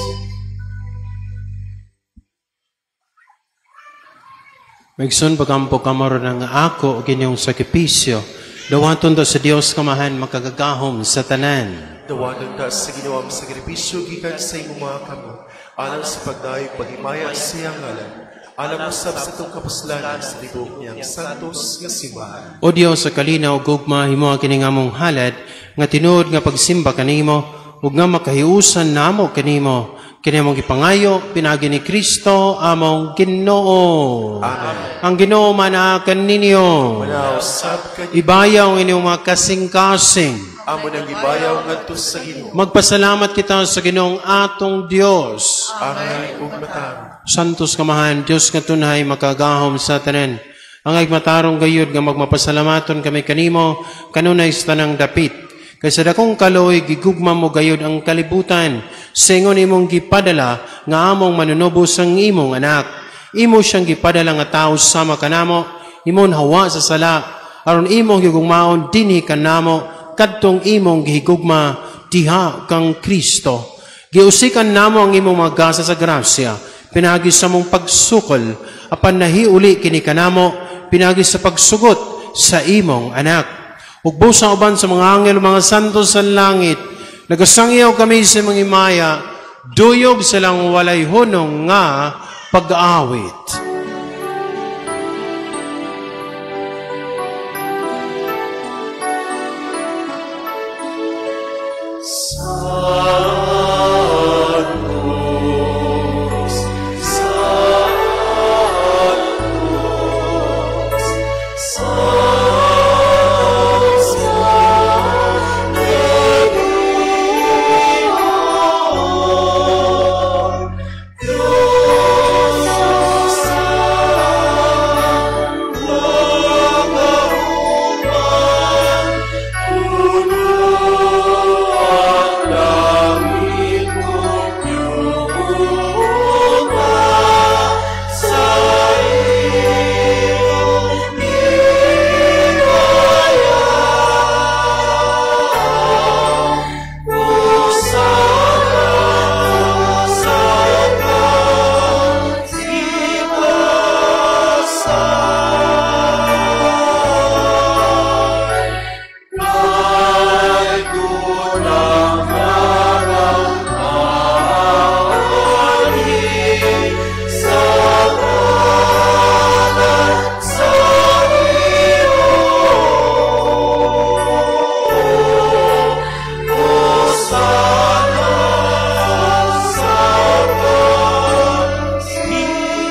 Maigsoon pagampo kamaron ang ako og inyong sakripisyo. Dawaton ta sa Dios Kamahan makagagahom sa tanan. Dawaton ta sa Ginoo ang sakripisyo gikan sa imong mga kamot, alang sa pagdayeg paghimaya sa iyang ngalan, alang usab sa atong kapuslanan sa tibuok niyang santos nga simbahan. O Dios sa kalinaw ug gugma, himoa kini nga among halad nga tinuod nga pagsimba kanimo ug nga makahiusan namo kanimo. Kini among gipangayo pinaagi ni Kristo among Ginoo. Amen. Ang Ginoo manaa kaninyo. Manausab kaniyo. Ibayaw ang inyong mga kasing-kasing. Amo nang gibayaw ngadto sa Ginoo. Magpasalamat kita sa Ginoong atong Dios. Angay ug matarong. Santos Kamahan, Dios nga tunay makagahom sa tanan. Angay matarong gayud nga magmapasalamaton kami kanimo kanunay sa tanang dapit. Kay sa dakong kaloy gigugma mo gayud ang kalibutan, singon imong gipadala nga among manunubos ang imong anak. Imo siyang gipadala nga tawo sama kanamo, imon hawa sa sala, aron imong gigugmaon dinhi kanamo kadtong imong gihigugma diha kang Kristo. Giusikan namo ang imong mga gasa sa grasya, pinagi sa mong pagsukol, apan nahiuli kini kanamo, pinagi sa pagsugot sa imong anak. Ug busa uban sa mga anghel, mga santo sa langit, nagasangyaw kami sa mga himaya, duyog silang walay hunong nga pag-awit. Santos, Santos, Santos ka Diyos sa nagahuman, puno ang langit ug yuta sa iyong himaya. Hosana sa kaitasan. Kay kunang ari sa ngalan sa Ginoo. Hosana sa kaitasan.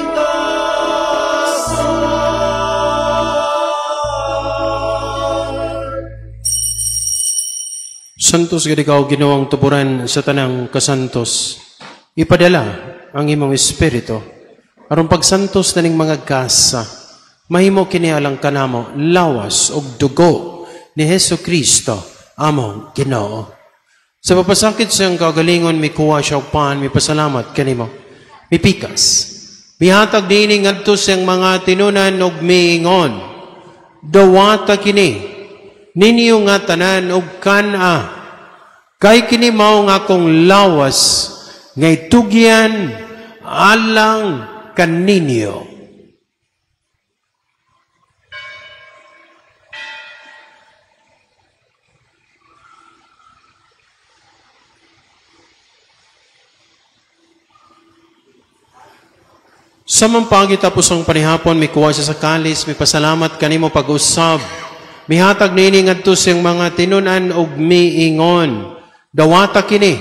Santos gid ikaw Ginoong tuburan sa tanang kasantos. Ipadala ang imong espiritu aron pagsantos naning mga gasa, mahimo kini alang kanamo lawas ug dugo ni Hesus Kristo among Ginoo. Sa papasakit siyang kagalingon, mikuha siya og pan, mipasalamat kanimo, mipikas, mihatag niini ngadto siyang mga tinunan ug miingon, dawata kini ninyo nga tanan og kan-a, kay kini mao nga akong lawas nga itugyan alang kaninyo. Sa mampagi tapos ang panihapon, mikuha siya sa kalis, mipasalamat kanimo pag-usab. Mihatag niini ngadto siyang mga tinun-an og miingon. Dawata kini.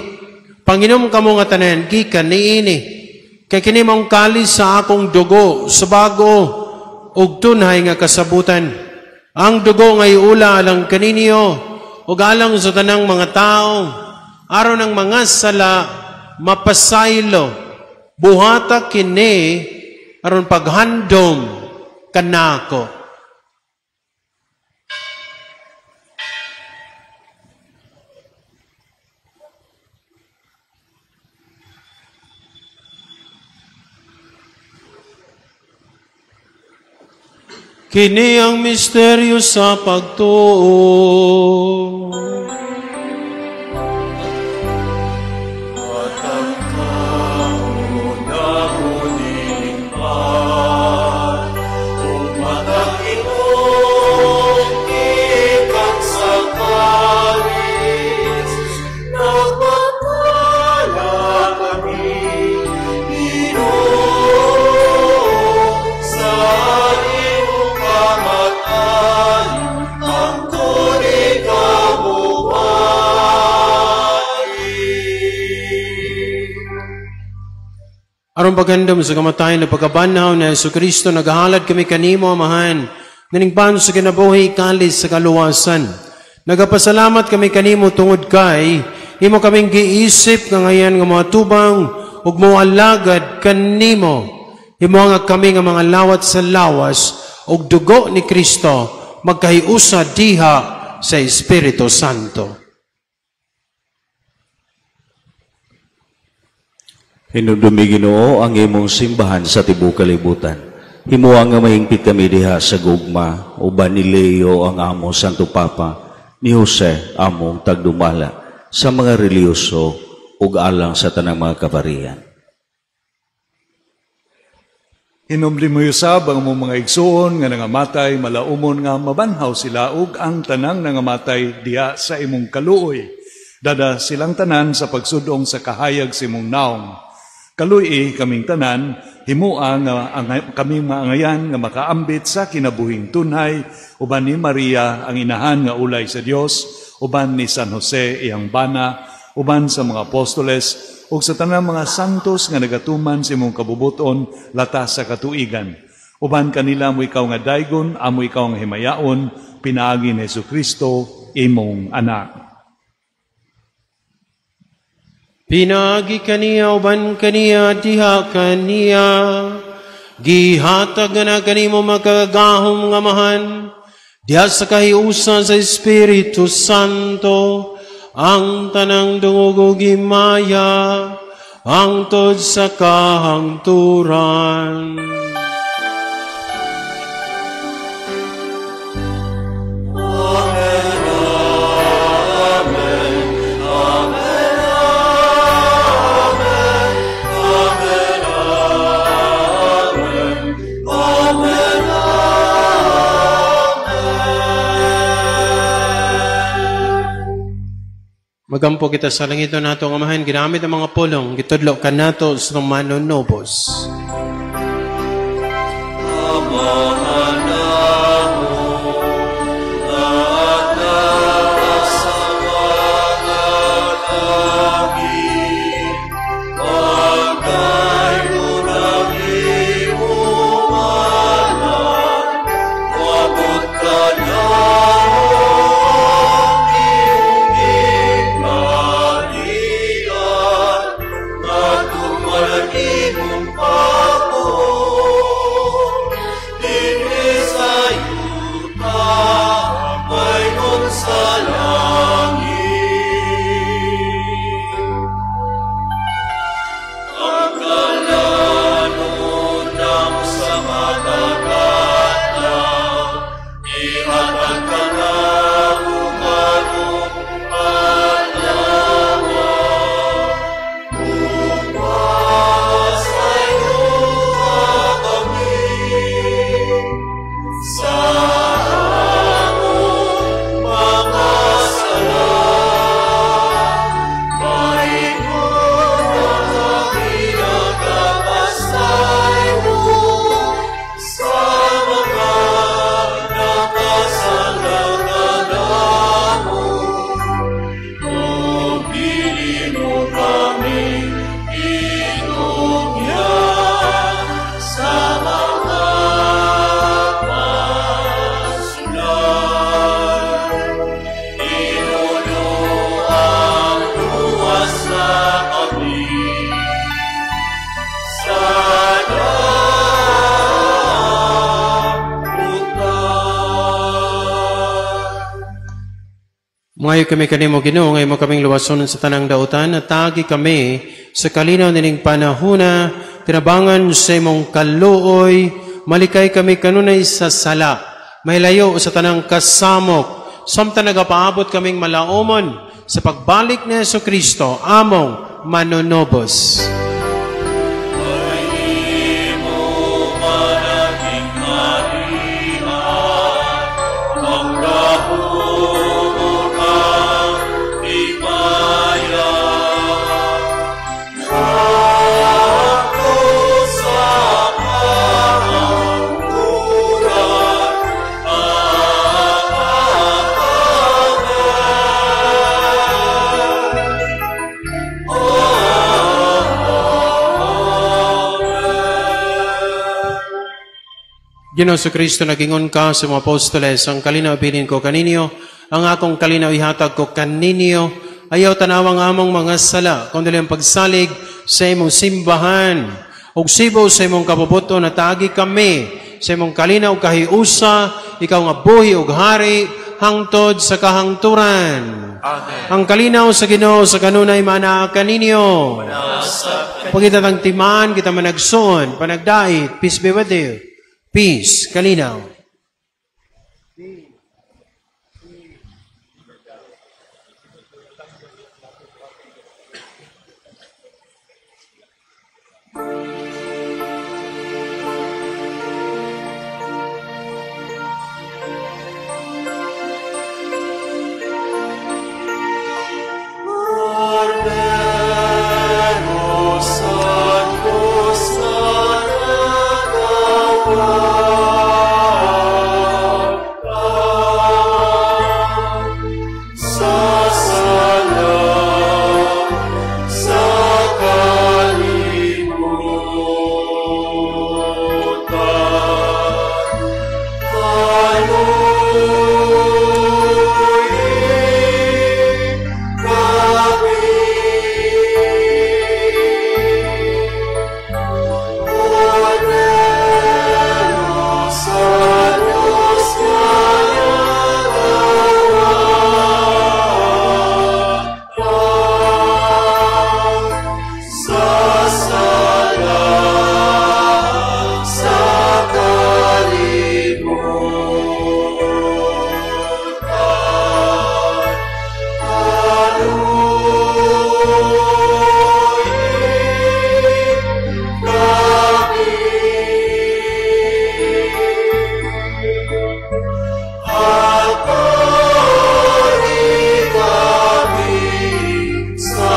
Panginom kamo nga tanan gikan niini. Kay kini maong kalis sa akong dugo sa bago ug tunhay nga kasabutan. Ang dugo nga iula alang kaninyo ug alang sa tanang mga tao aron ang mga sala mapasaylo. Buhata kini aron paghandom kanako. Kini ang misteryo sa pagtuo. Aron paghandom sa kamatayon na pagkabanhaw na Hesus Kristo, naghahalad kami kanimo, Amahan, naningpan sa kinabuhi, kalis sa kaluwasan. Nagapasalamat kami kanimo tungod kay imo kaming giisip nga ngayan nga mga tubang ug moalagad kanimo. Imo nga kami nga mga lawat sa lawas ug dugo ni Kristo magkahiusa diha sa Espiritu Santo. Hinumdumi Ginoo ang imong simbahan sa tibuok kalibutan. Himoa nga mahingpit kami diha sa gugma uban ni Leo ang among Santo Papa, ni Jose among tagdumala sa mga relihiyoso ug alang sa tanang mga kaparian. Hinumdumi usab ang among mga igsuon nga nangamatay, malaumon nga mabanhaw sila ug ang tanang nangamatay diha sa imong kaluoy. Dada silang tanan sa pagsudong sa kahayag sa imong naong. Kaluoy kaming tanan, himua nga kaming maangayan nga makaambit sa kinabuhing tunhay, uban ni Maria ang inahan nga ulay sa Dios, uban ni San Jose iyang bana, uban sa mga apostoles, ug sa tanang mga santos nga nagatuman sa imong kabubuton latas sa katuigan. Uban kanila amo ikaw nga daygon, amo ikaw nga himayaon, pinaagi ni Hesukristo imong anak. Pinaagi kaniya, uban kaniya, diha kaniya, gihatag na kanimo makagagahom nga amahan, diha sa kahiusa sa Espiritu Santo, ang tanang dungog ug himaya, hangtod sa kahangturan. Magampo kita sa langit nato ang Amahan, ginamit ang mga pulong, gitudlo kanato sa manunobos. Amahan namo, sa mga langit, pagdayon ang imong ngalan, moabot ka na. Sa among mga Mangayo kami kanimo Ginoo, nga imo kaming luwason sa tanang dautan, at tagi kami sa kalinaw nining panahuna, tinabangan sa imong kaluoy, malikay kami kanunay sa sala, mahilayo sa tanang kasamok, samtang nagapaabot kaming malaumon sa pagbalik ni Jesu Kristo, among manunobos. Ginoo Kristo, nagingon ka sa mga apostoles, ang kalinaw bilin ko kaninyo, ang akong kalinaw ihatag ko kaninyo, ayaw tanawang among mga sala, kundi ang pagsalig sa imong simbahan, ug sibo sa imong kabubuton na tagi kami, sa imong kalinaw kahiusa, ikaw nga buhi ug hari, hangtod sa kahangturan. Amen. Ang kalinaw sa Ginoo sa kanunay manaa kaninyo. Pagkita tang timaan, kita managsuon, panagdait, peace be with you. Peace, kalinaw. Cordero sa Diyos na nagawagtang sa sala, sa kalibutan. Aloy, kami. Cordero sa Diyos na nagawagtang sa sala, sa kalibutan. Aloy, kami. At kami sa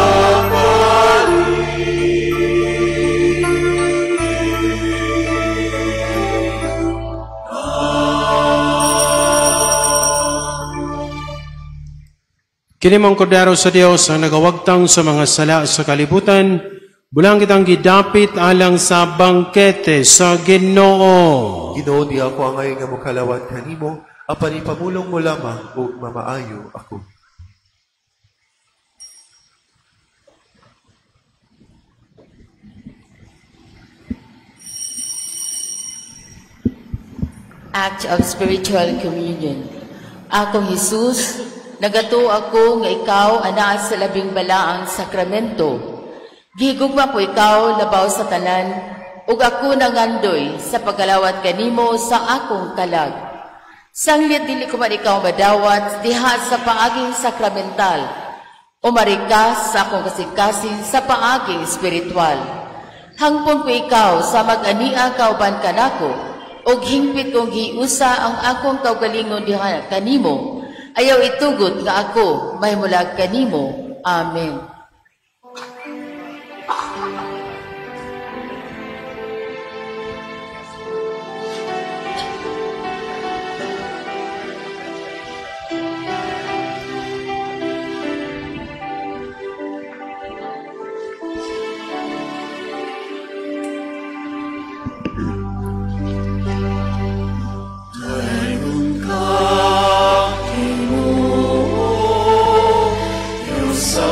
Kini mong kordero sa Dios ang nagawagtang sa mga sala sa kalibutan, bulang kitang gidapit alang sa bangkete sa Ginoo. Ginoo, di ako angay nga mokalawat kanimo, apan ipamulong mo lamang ug mamaayo ako. Act of Spiritual Communion. Akong Jesus, nagatuo ako nga ikaw anaa sa labing balaang sakramento. Gihigugma ko ikaw labaw sa tanan, ug ako nangandoy sa pagkalawat kanimo sa akong kalag. Sanglit dili ko man ikaw madawat diha sa paaging sakramental, umari ka sa akong kasing-kasing sa paaging espiritual. Hangpon ko ikaw sa mag-ania kauban kanako, ug hingpit kong giusa ang akong kaugalingon diha kanimo. Ayaw itugot nga ako mahimulag kanimo. Amen. Dayon ka, Ginoo, Diyos sa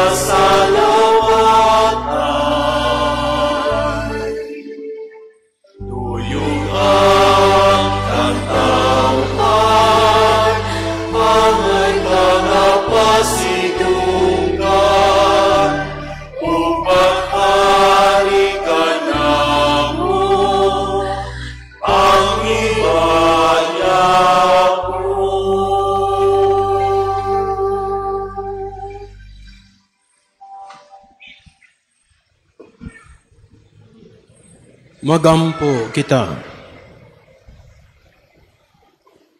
Pasalamatan. Duyog ang katawhan, angay ka nga pasidunggan, ug maghari ka namo, ang himaya ko. Magampo kita.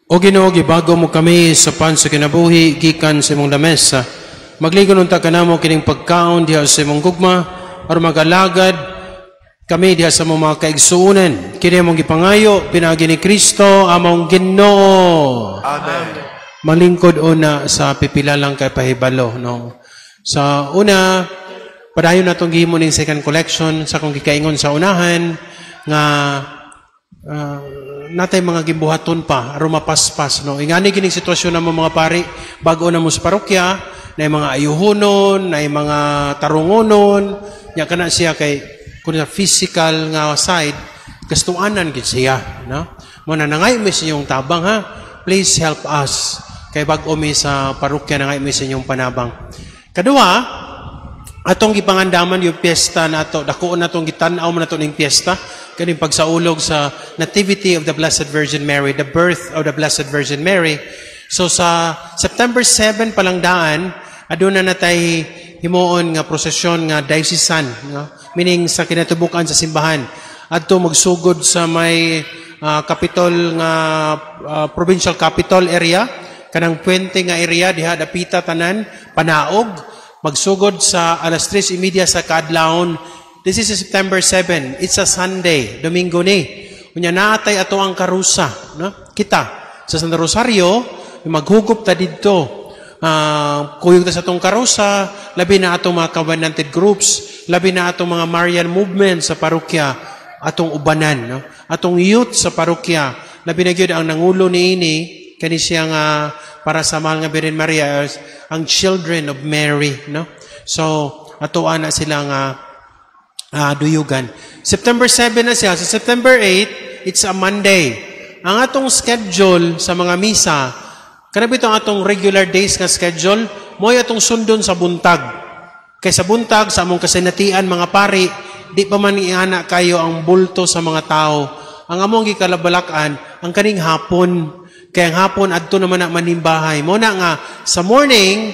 O Ginoo, gibago mo kami sa pan sa kinabuhi gikan sa imong lamesa. Magligon unta kanamo kining pagkaon diha sa imong gugma aron magalagad kami diha sa imong mga kaigsuonan. Kini among gipangayo pinaagi ni Kristo among Ginoo. Amen. Malingkod una sa pipila lang kay pahibalo, no. Sa una, padayon natong gihimo ning second collection sa akong gikaingon sa unahan nga natay mga gimbuhaton pa aron mapaspas, no. Ingani kining sitwasyon namo mga pari, bag-o na mo sa parokya, na mga ayuhonon, na mga tarungonon, nya kana siya kay kun sa physical nga side gastuanan gid siya, no. Mo na nangay mi sa inyong tabang, ha. Please help us kay bag-o mi sa parokya, nangay mi sa inyong panabang. Kadua, atong gipangandaman yung piyesta nato, dakuon natong gitan-aw man nato ning piyesta kaning pagsaulog sa Nativity of the Blessed Virgin Mary, the birth of the Blessed Virgin Mary. So sa September 7 pa lang daan, aduna na tay himuon nga prosesyon nga diocesan, no? Meaning sa kinatubukan sa simbahan. Adto magsugod sa may capitol nga provincial capital area, kanang puente nga area diha dapita tanan panaog, magsugod sa alas 3:30 sa kaadlawon. This is September 7. It's a Sunday, Domingo ni. Unya naatay ato ang karusa, no? Kita sa Santa Rosario, maghugop ta didto. Kuyog ta sa atong karusa, labi na atong mga covenanted groups, labi na atong mga Marian movement sa parokya, atong ubanan, no? Atong youth sa parokya, labi na gyud ang nangulo niini kani siya nga para sa mahal nga Birhen Maria, ang Children of Mary, no? So ato ana sila nga duyugan. September 7 na siya. Sa September 8, it's a Monday. Ang atong schedule sa mga misa, kanabito ang atong regular days nga schedule, mo'y atong sundon sa buntag. Kay sa buntag, sa among kasinatian mga pari, di pa man iana kayo ang bulto sa mga tao. Ang among gikalabalakan, ang kaning hapon. Kaya ang hapon, adto naman na manimbahay. Mo na nga, sa morning,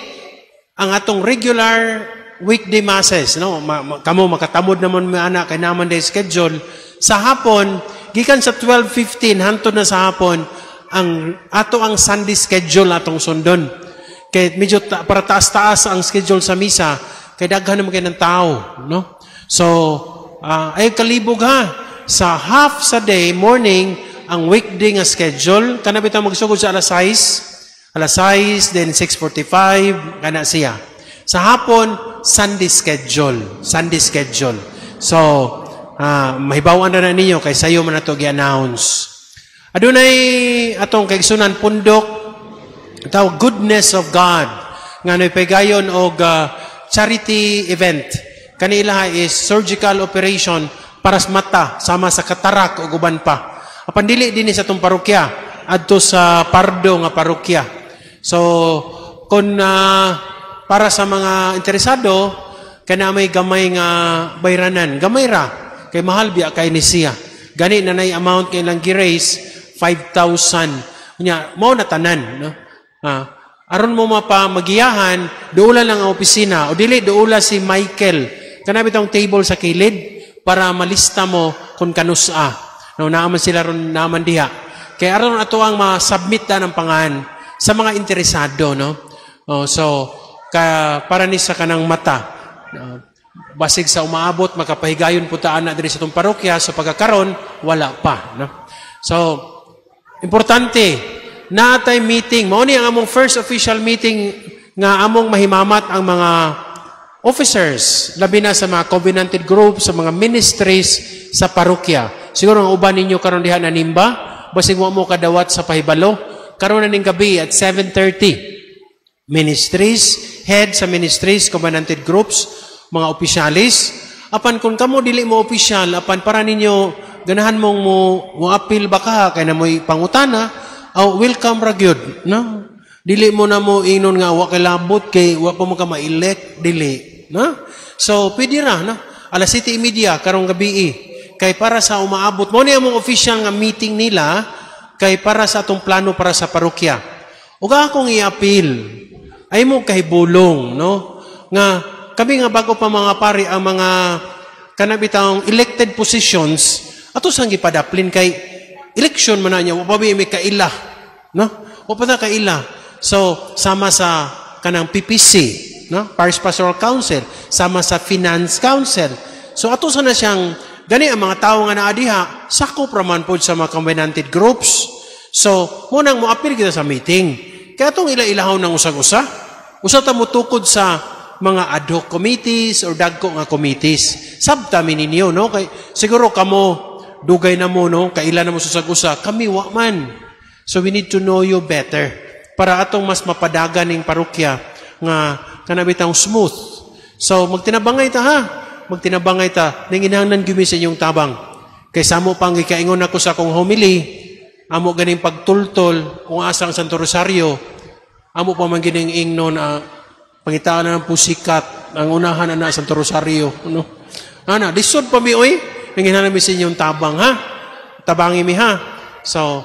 ang atong regular weekday masses, no? Kamo makatamod naman may anak kay naman day schedule. Sa hapon, gikan sa 12:15 hantod na sa hapon, ang ato ang Sunday schedule atong sundon. Kay medyo para taas-taas ang schedule sa misa, kay daghan naman kay ng tao, no? So, ay kalibog ha. Sa half sa day morning ang weekday nga schedule, kana bitaw magsugod sa alas 6, alas 6 then 6:45 kana siya. Sa hapon, Sunday schedule. Sunday schedule. So, mahibaw-an na ninyo kay sayo man ato gi-announce. Adunay atong kaigsunan pundok tawag Goodness of God nga pagayon og charity event. Kanila is surgical operation para sa mata sama sa katarak ug uban pa. Apan dili dinhi sa atong parokya, adto sa Pardo nga parokya. So kun para sa mga interesado, kana may gamay nga bayranan, gamay ra kay mahal biya kay ni siya. Gani na nay amount kay ilang gi-raise 5,000. Unya mao na tanan, no? Aron mo mapa magiyahan, duula lang ang opisina o dili duula si Michael. Kana bitong table sa kilid para malista mo kung kanusa. No, naaman sila ron naaman diha. Kay aron ato ang ma-submit ta ng pangan sa mga interesado, no? Oh, so para ni sa kanang mata. Basig sa umaabot makapahigayon po ta ana diri sa atong parokya, sa pagkakaron wala pa, no? So importante naatay meeting. Mao ni ang among first official meeting nga among mahimamat ang mga officers, labi na sa mga covenanted groups, sa mga ministries sa parokya. Siguro ang uban ninyo karon diha nanimba, basig wa mo kadawat sa pahibalo. Karon na ning gabi at 7:30. Ministries, head sa ministries, covenanted groups, mga opisyalis. Apan kung kamo dili mo opisyal, apan para ninyo ganahan mong mo apil ba ka kay na mo'y pangutana, aw welcome ra gyud, no? Dili mo na mo ingnon nga wa kay labot kay wa pa mo ka ma-elect, dili, no? So pwede ra, no? Alas 7:30 karong gabi kay para sa umaabot mo ni among official nga meeting nila kay para sa atong plano para sa parokya. Ug akong i-appeal ay mo kahibulong, no? Nga kami nga bago pa mga pari ang mga kanabitang elected positions ato sang gipadaplin kay election man na niya, wa pa may kaila, no? Wa pa ta kaila. So sama sa kanang PPC, no? Parish Pastoral Council, sama sa Finance Council. So ato sana siyang gani ang mga tawo nga naa diha sakop ra man pod sa mga covenanted groups. So munang mo-appeal kita sa meeting. Kaya atong ila-ilahon ng usag-usa. Usa ta motukod sa mga ad hoc committees or dagko nga committees. Sabta mi ninyo, no? Kay siguro kamo dugay na mo, no? Kaila na mo sa usag-usa, kami wa man. So we need to know you better para atong mas mapadagan ning parokya nga kanabitang smooth. So magtinabangay ta, ha. Magtinabangay ta ning inahanglan gyud mi sa inyong tabang. Kay samo pang gikaingon ako sa akong homily, amo ganing pagtultol kung asa ang Santo Rosario, amo pa man gining ingnon pangitaan na ng pusikat, ang unahan na Santo Rosario, no? Ana, lisod pa mi oy, nanginahanglan mi sa inyong tabang, ha. Tabangi mi, ha. So,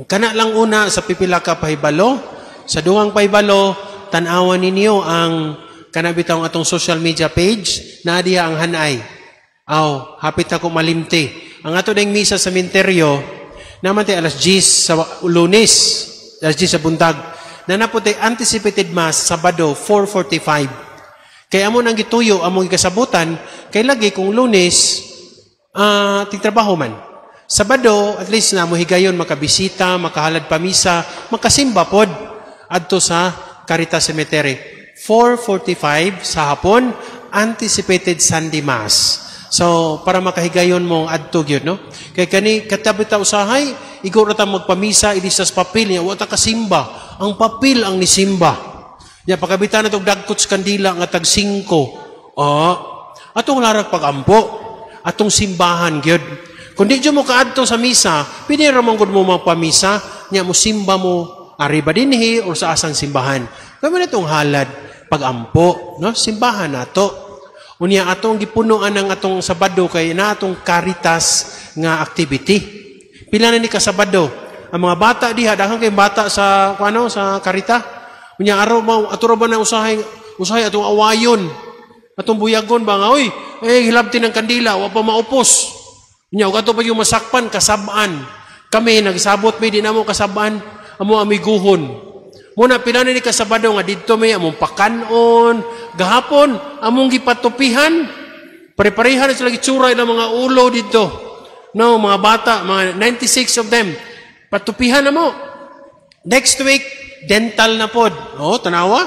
kana lang una sa pipila ka pahibalo. Sa duhang pahibalo, tan-awan ninyo ang kanabitang atong social media page, na diha ang hanay. Aw, hapit ako malimti. Ang ato ding misa sa sementeryo, naman tay alas 10 sa Lunes, alas 10 sa buntag. Na napo tay anticipated mass Sabado 4:45. Kaya amo nang gituyo, among gikasabutan, kay lagi kung Lunes, tigtrabaho man. Sabado, at least na mo higayon makabisita, makahalad pamisa, makasimba pod adto sa Caritas Cemetery. 4:45 sa hapon, anticipated Sunday Mass. So, para makahigayon mong adto gyud, no? Kay kani katabi ta usahay, igo ra ta magpamisa ilisas papel niya, wa ta kasimba. Ang papel ang nisimba. Nya pakabitan na tog dagkot sa kandila nga tag 5. Atong larag pagampo, atong simbahan gyud. Kung di mo kaadto sa misa, pwede ra man gud mo magpamisa, nya mo simba mo ari ba dinhi or sa asang simbahan. Kaya man itong halad pagampo, no? Simbahan nato. Unya atong gipunuan ang atong Sabado kay na atong Caritas nga activity. Pila na ni ka Sabado? Ang mga bata diha, daghan kay bata sa kuano sa Carita. Unya araw mo ato ra ba na usahay usahay atong awayon. Atong buyagon ba nga oy, eh hilabti ng kandila, wa pa maupos. Unya ug ato pa yung masakpan kasab-an. Kami nagsabot mi di namo kasab-an, amo amiguhon. Muna pila na ni ka Sabado nga didto may among pakanon, gahapon among gipatupihan. Pare-parehan na sila gitsura ilang mga ulo didto. No, mga bata, mga 96 of them. Patupihan na mo. Next week, dental na pod. Oh, tanawa.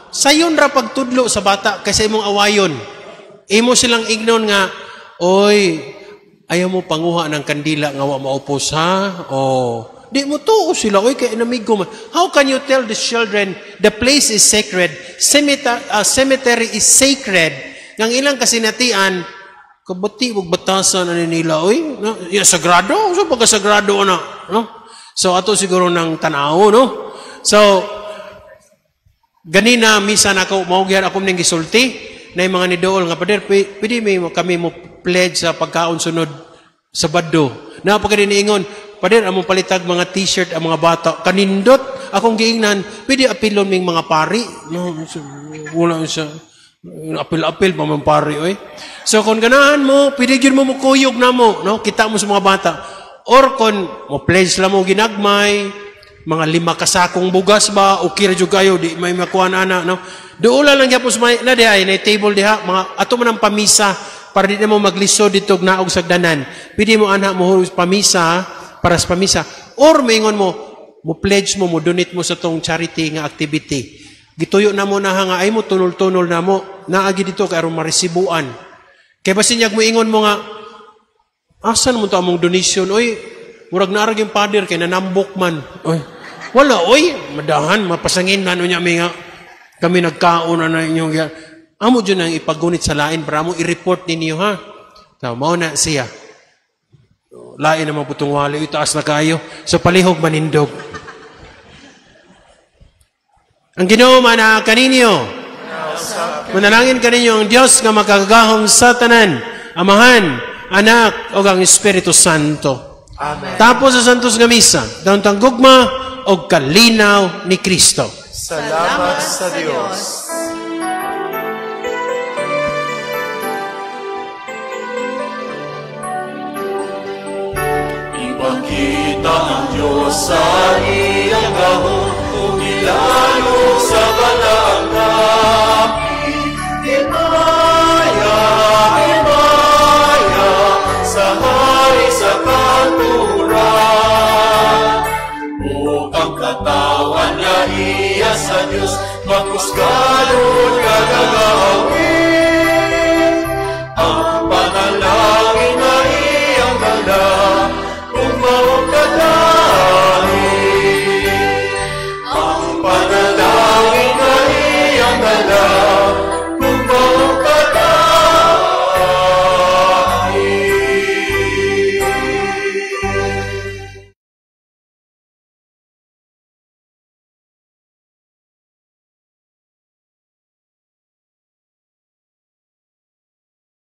Sayon ra pagtudlo sa bata kaysa imong awayon. Imo silang ignon nga, oy, ayaw mo panguha ng kandila nga wa maupos, ha? Oh, di mo tuo sila, oy, kay enemigo man. How can you tell the children the place is sacred, cemetery is sacred, ngang ilang kasinatian, kabuti wag batasan ani nila, oy, no? Ya, sagrado, so pagka sagrado na, no? So ato siguro ng tanaw, no? So ganina misa na ako, mao gyud ako ning gisulti na yung mga nidool nga pader, pwede may kami mo pledge sa pagkaon sunod Sabado. Na pagka niingon, pader among palitag mga t-shirt ang mga bata, kanindot akong giingnan, pwede apilon ming mga pari. No, so, wala siya. Apil-apil pa man pari, oy. So kung ganahan mo, pwede gyud mo mukuyog na mo, no? Kita mo sa mga bata. Or kung mo pledge lang mo ginagmay, mga 5 kasakong bugas ba, okay ra jud kayo, di may makuha na ana, no? Doon lang gyapon sa may, na diha, na table diha, mga ato man ang pamisa para di na mo maglisod dito naog sagdanan. Pwede mo ana mo pamisa para sa pamisa. Or maingon mo, mo pledge mo, mo donate mo sa tong charity nga activity. Gituyo na mo na nga ay mo tunol-tunol na mo, naagi dito kay aron maresibuan. Kay basin yag mo ingon mo nga asan mo to among donation, oy, murag naarag yung pader kay nanambok man. Oy, wala oy, madahan mapasangin na no niya mi nga. Kami nagkaon na inyong amo dyan ang ipagunit sa lain para amo i-report ninyo ha. So, mao na siya. Lain naman putong wali, itaas na kayo. So palihog manindog. Ang Ginoo man kaninyo. Manalangin kaninyo ang Dios nga makagagahom sa tanan, Amahan, Anak, o ang Espiritu Santo. Amen. Tapos sa Santos nga Misa, daon tang gugma og kalinaw ni Kristo. Salamat sa Dios. Ipakita ang Diyos sa iyang gahom, ug ilalo sa balaang dapit. Himaya, himaya, sa hari sa kanturan. Ug ang katawan niya iya sa Diyos, makusgalon kagagawin.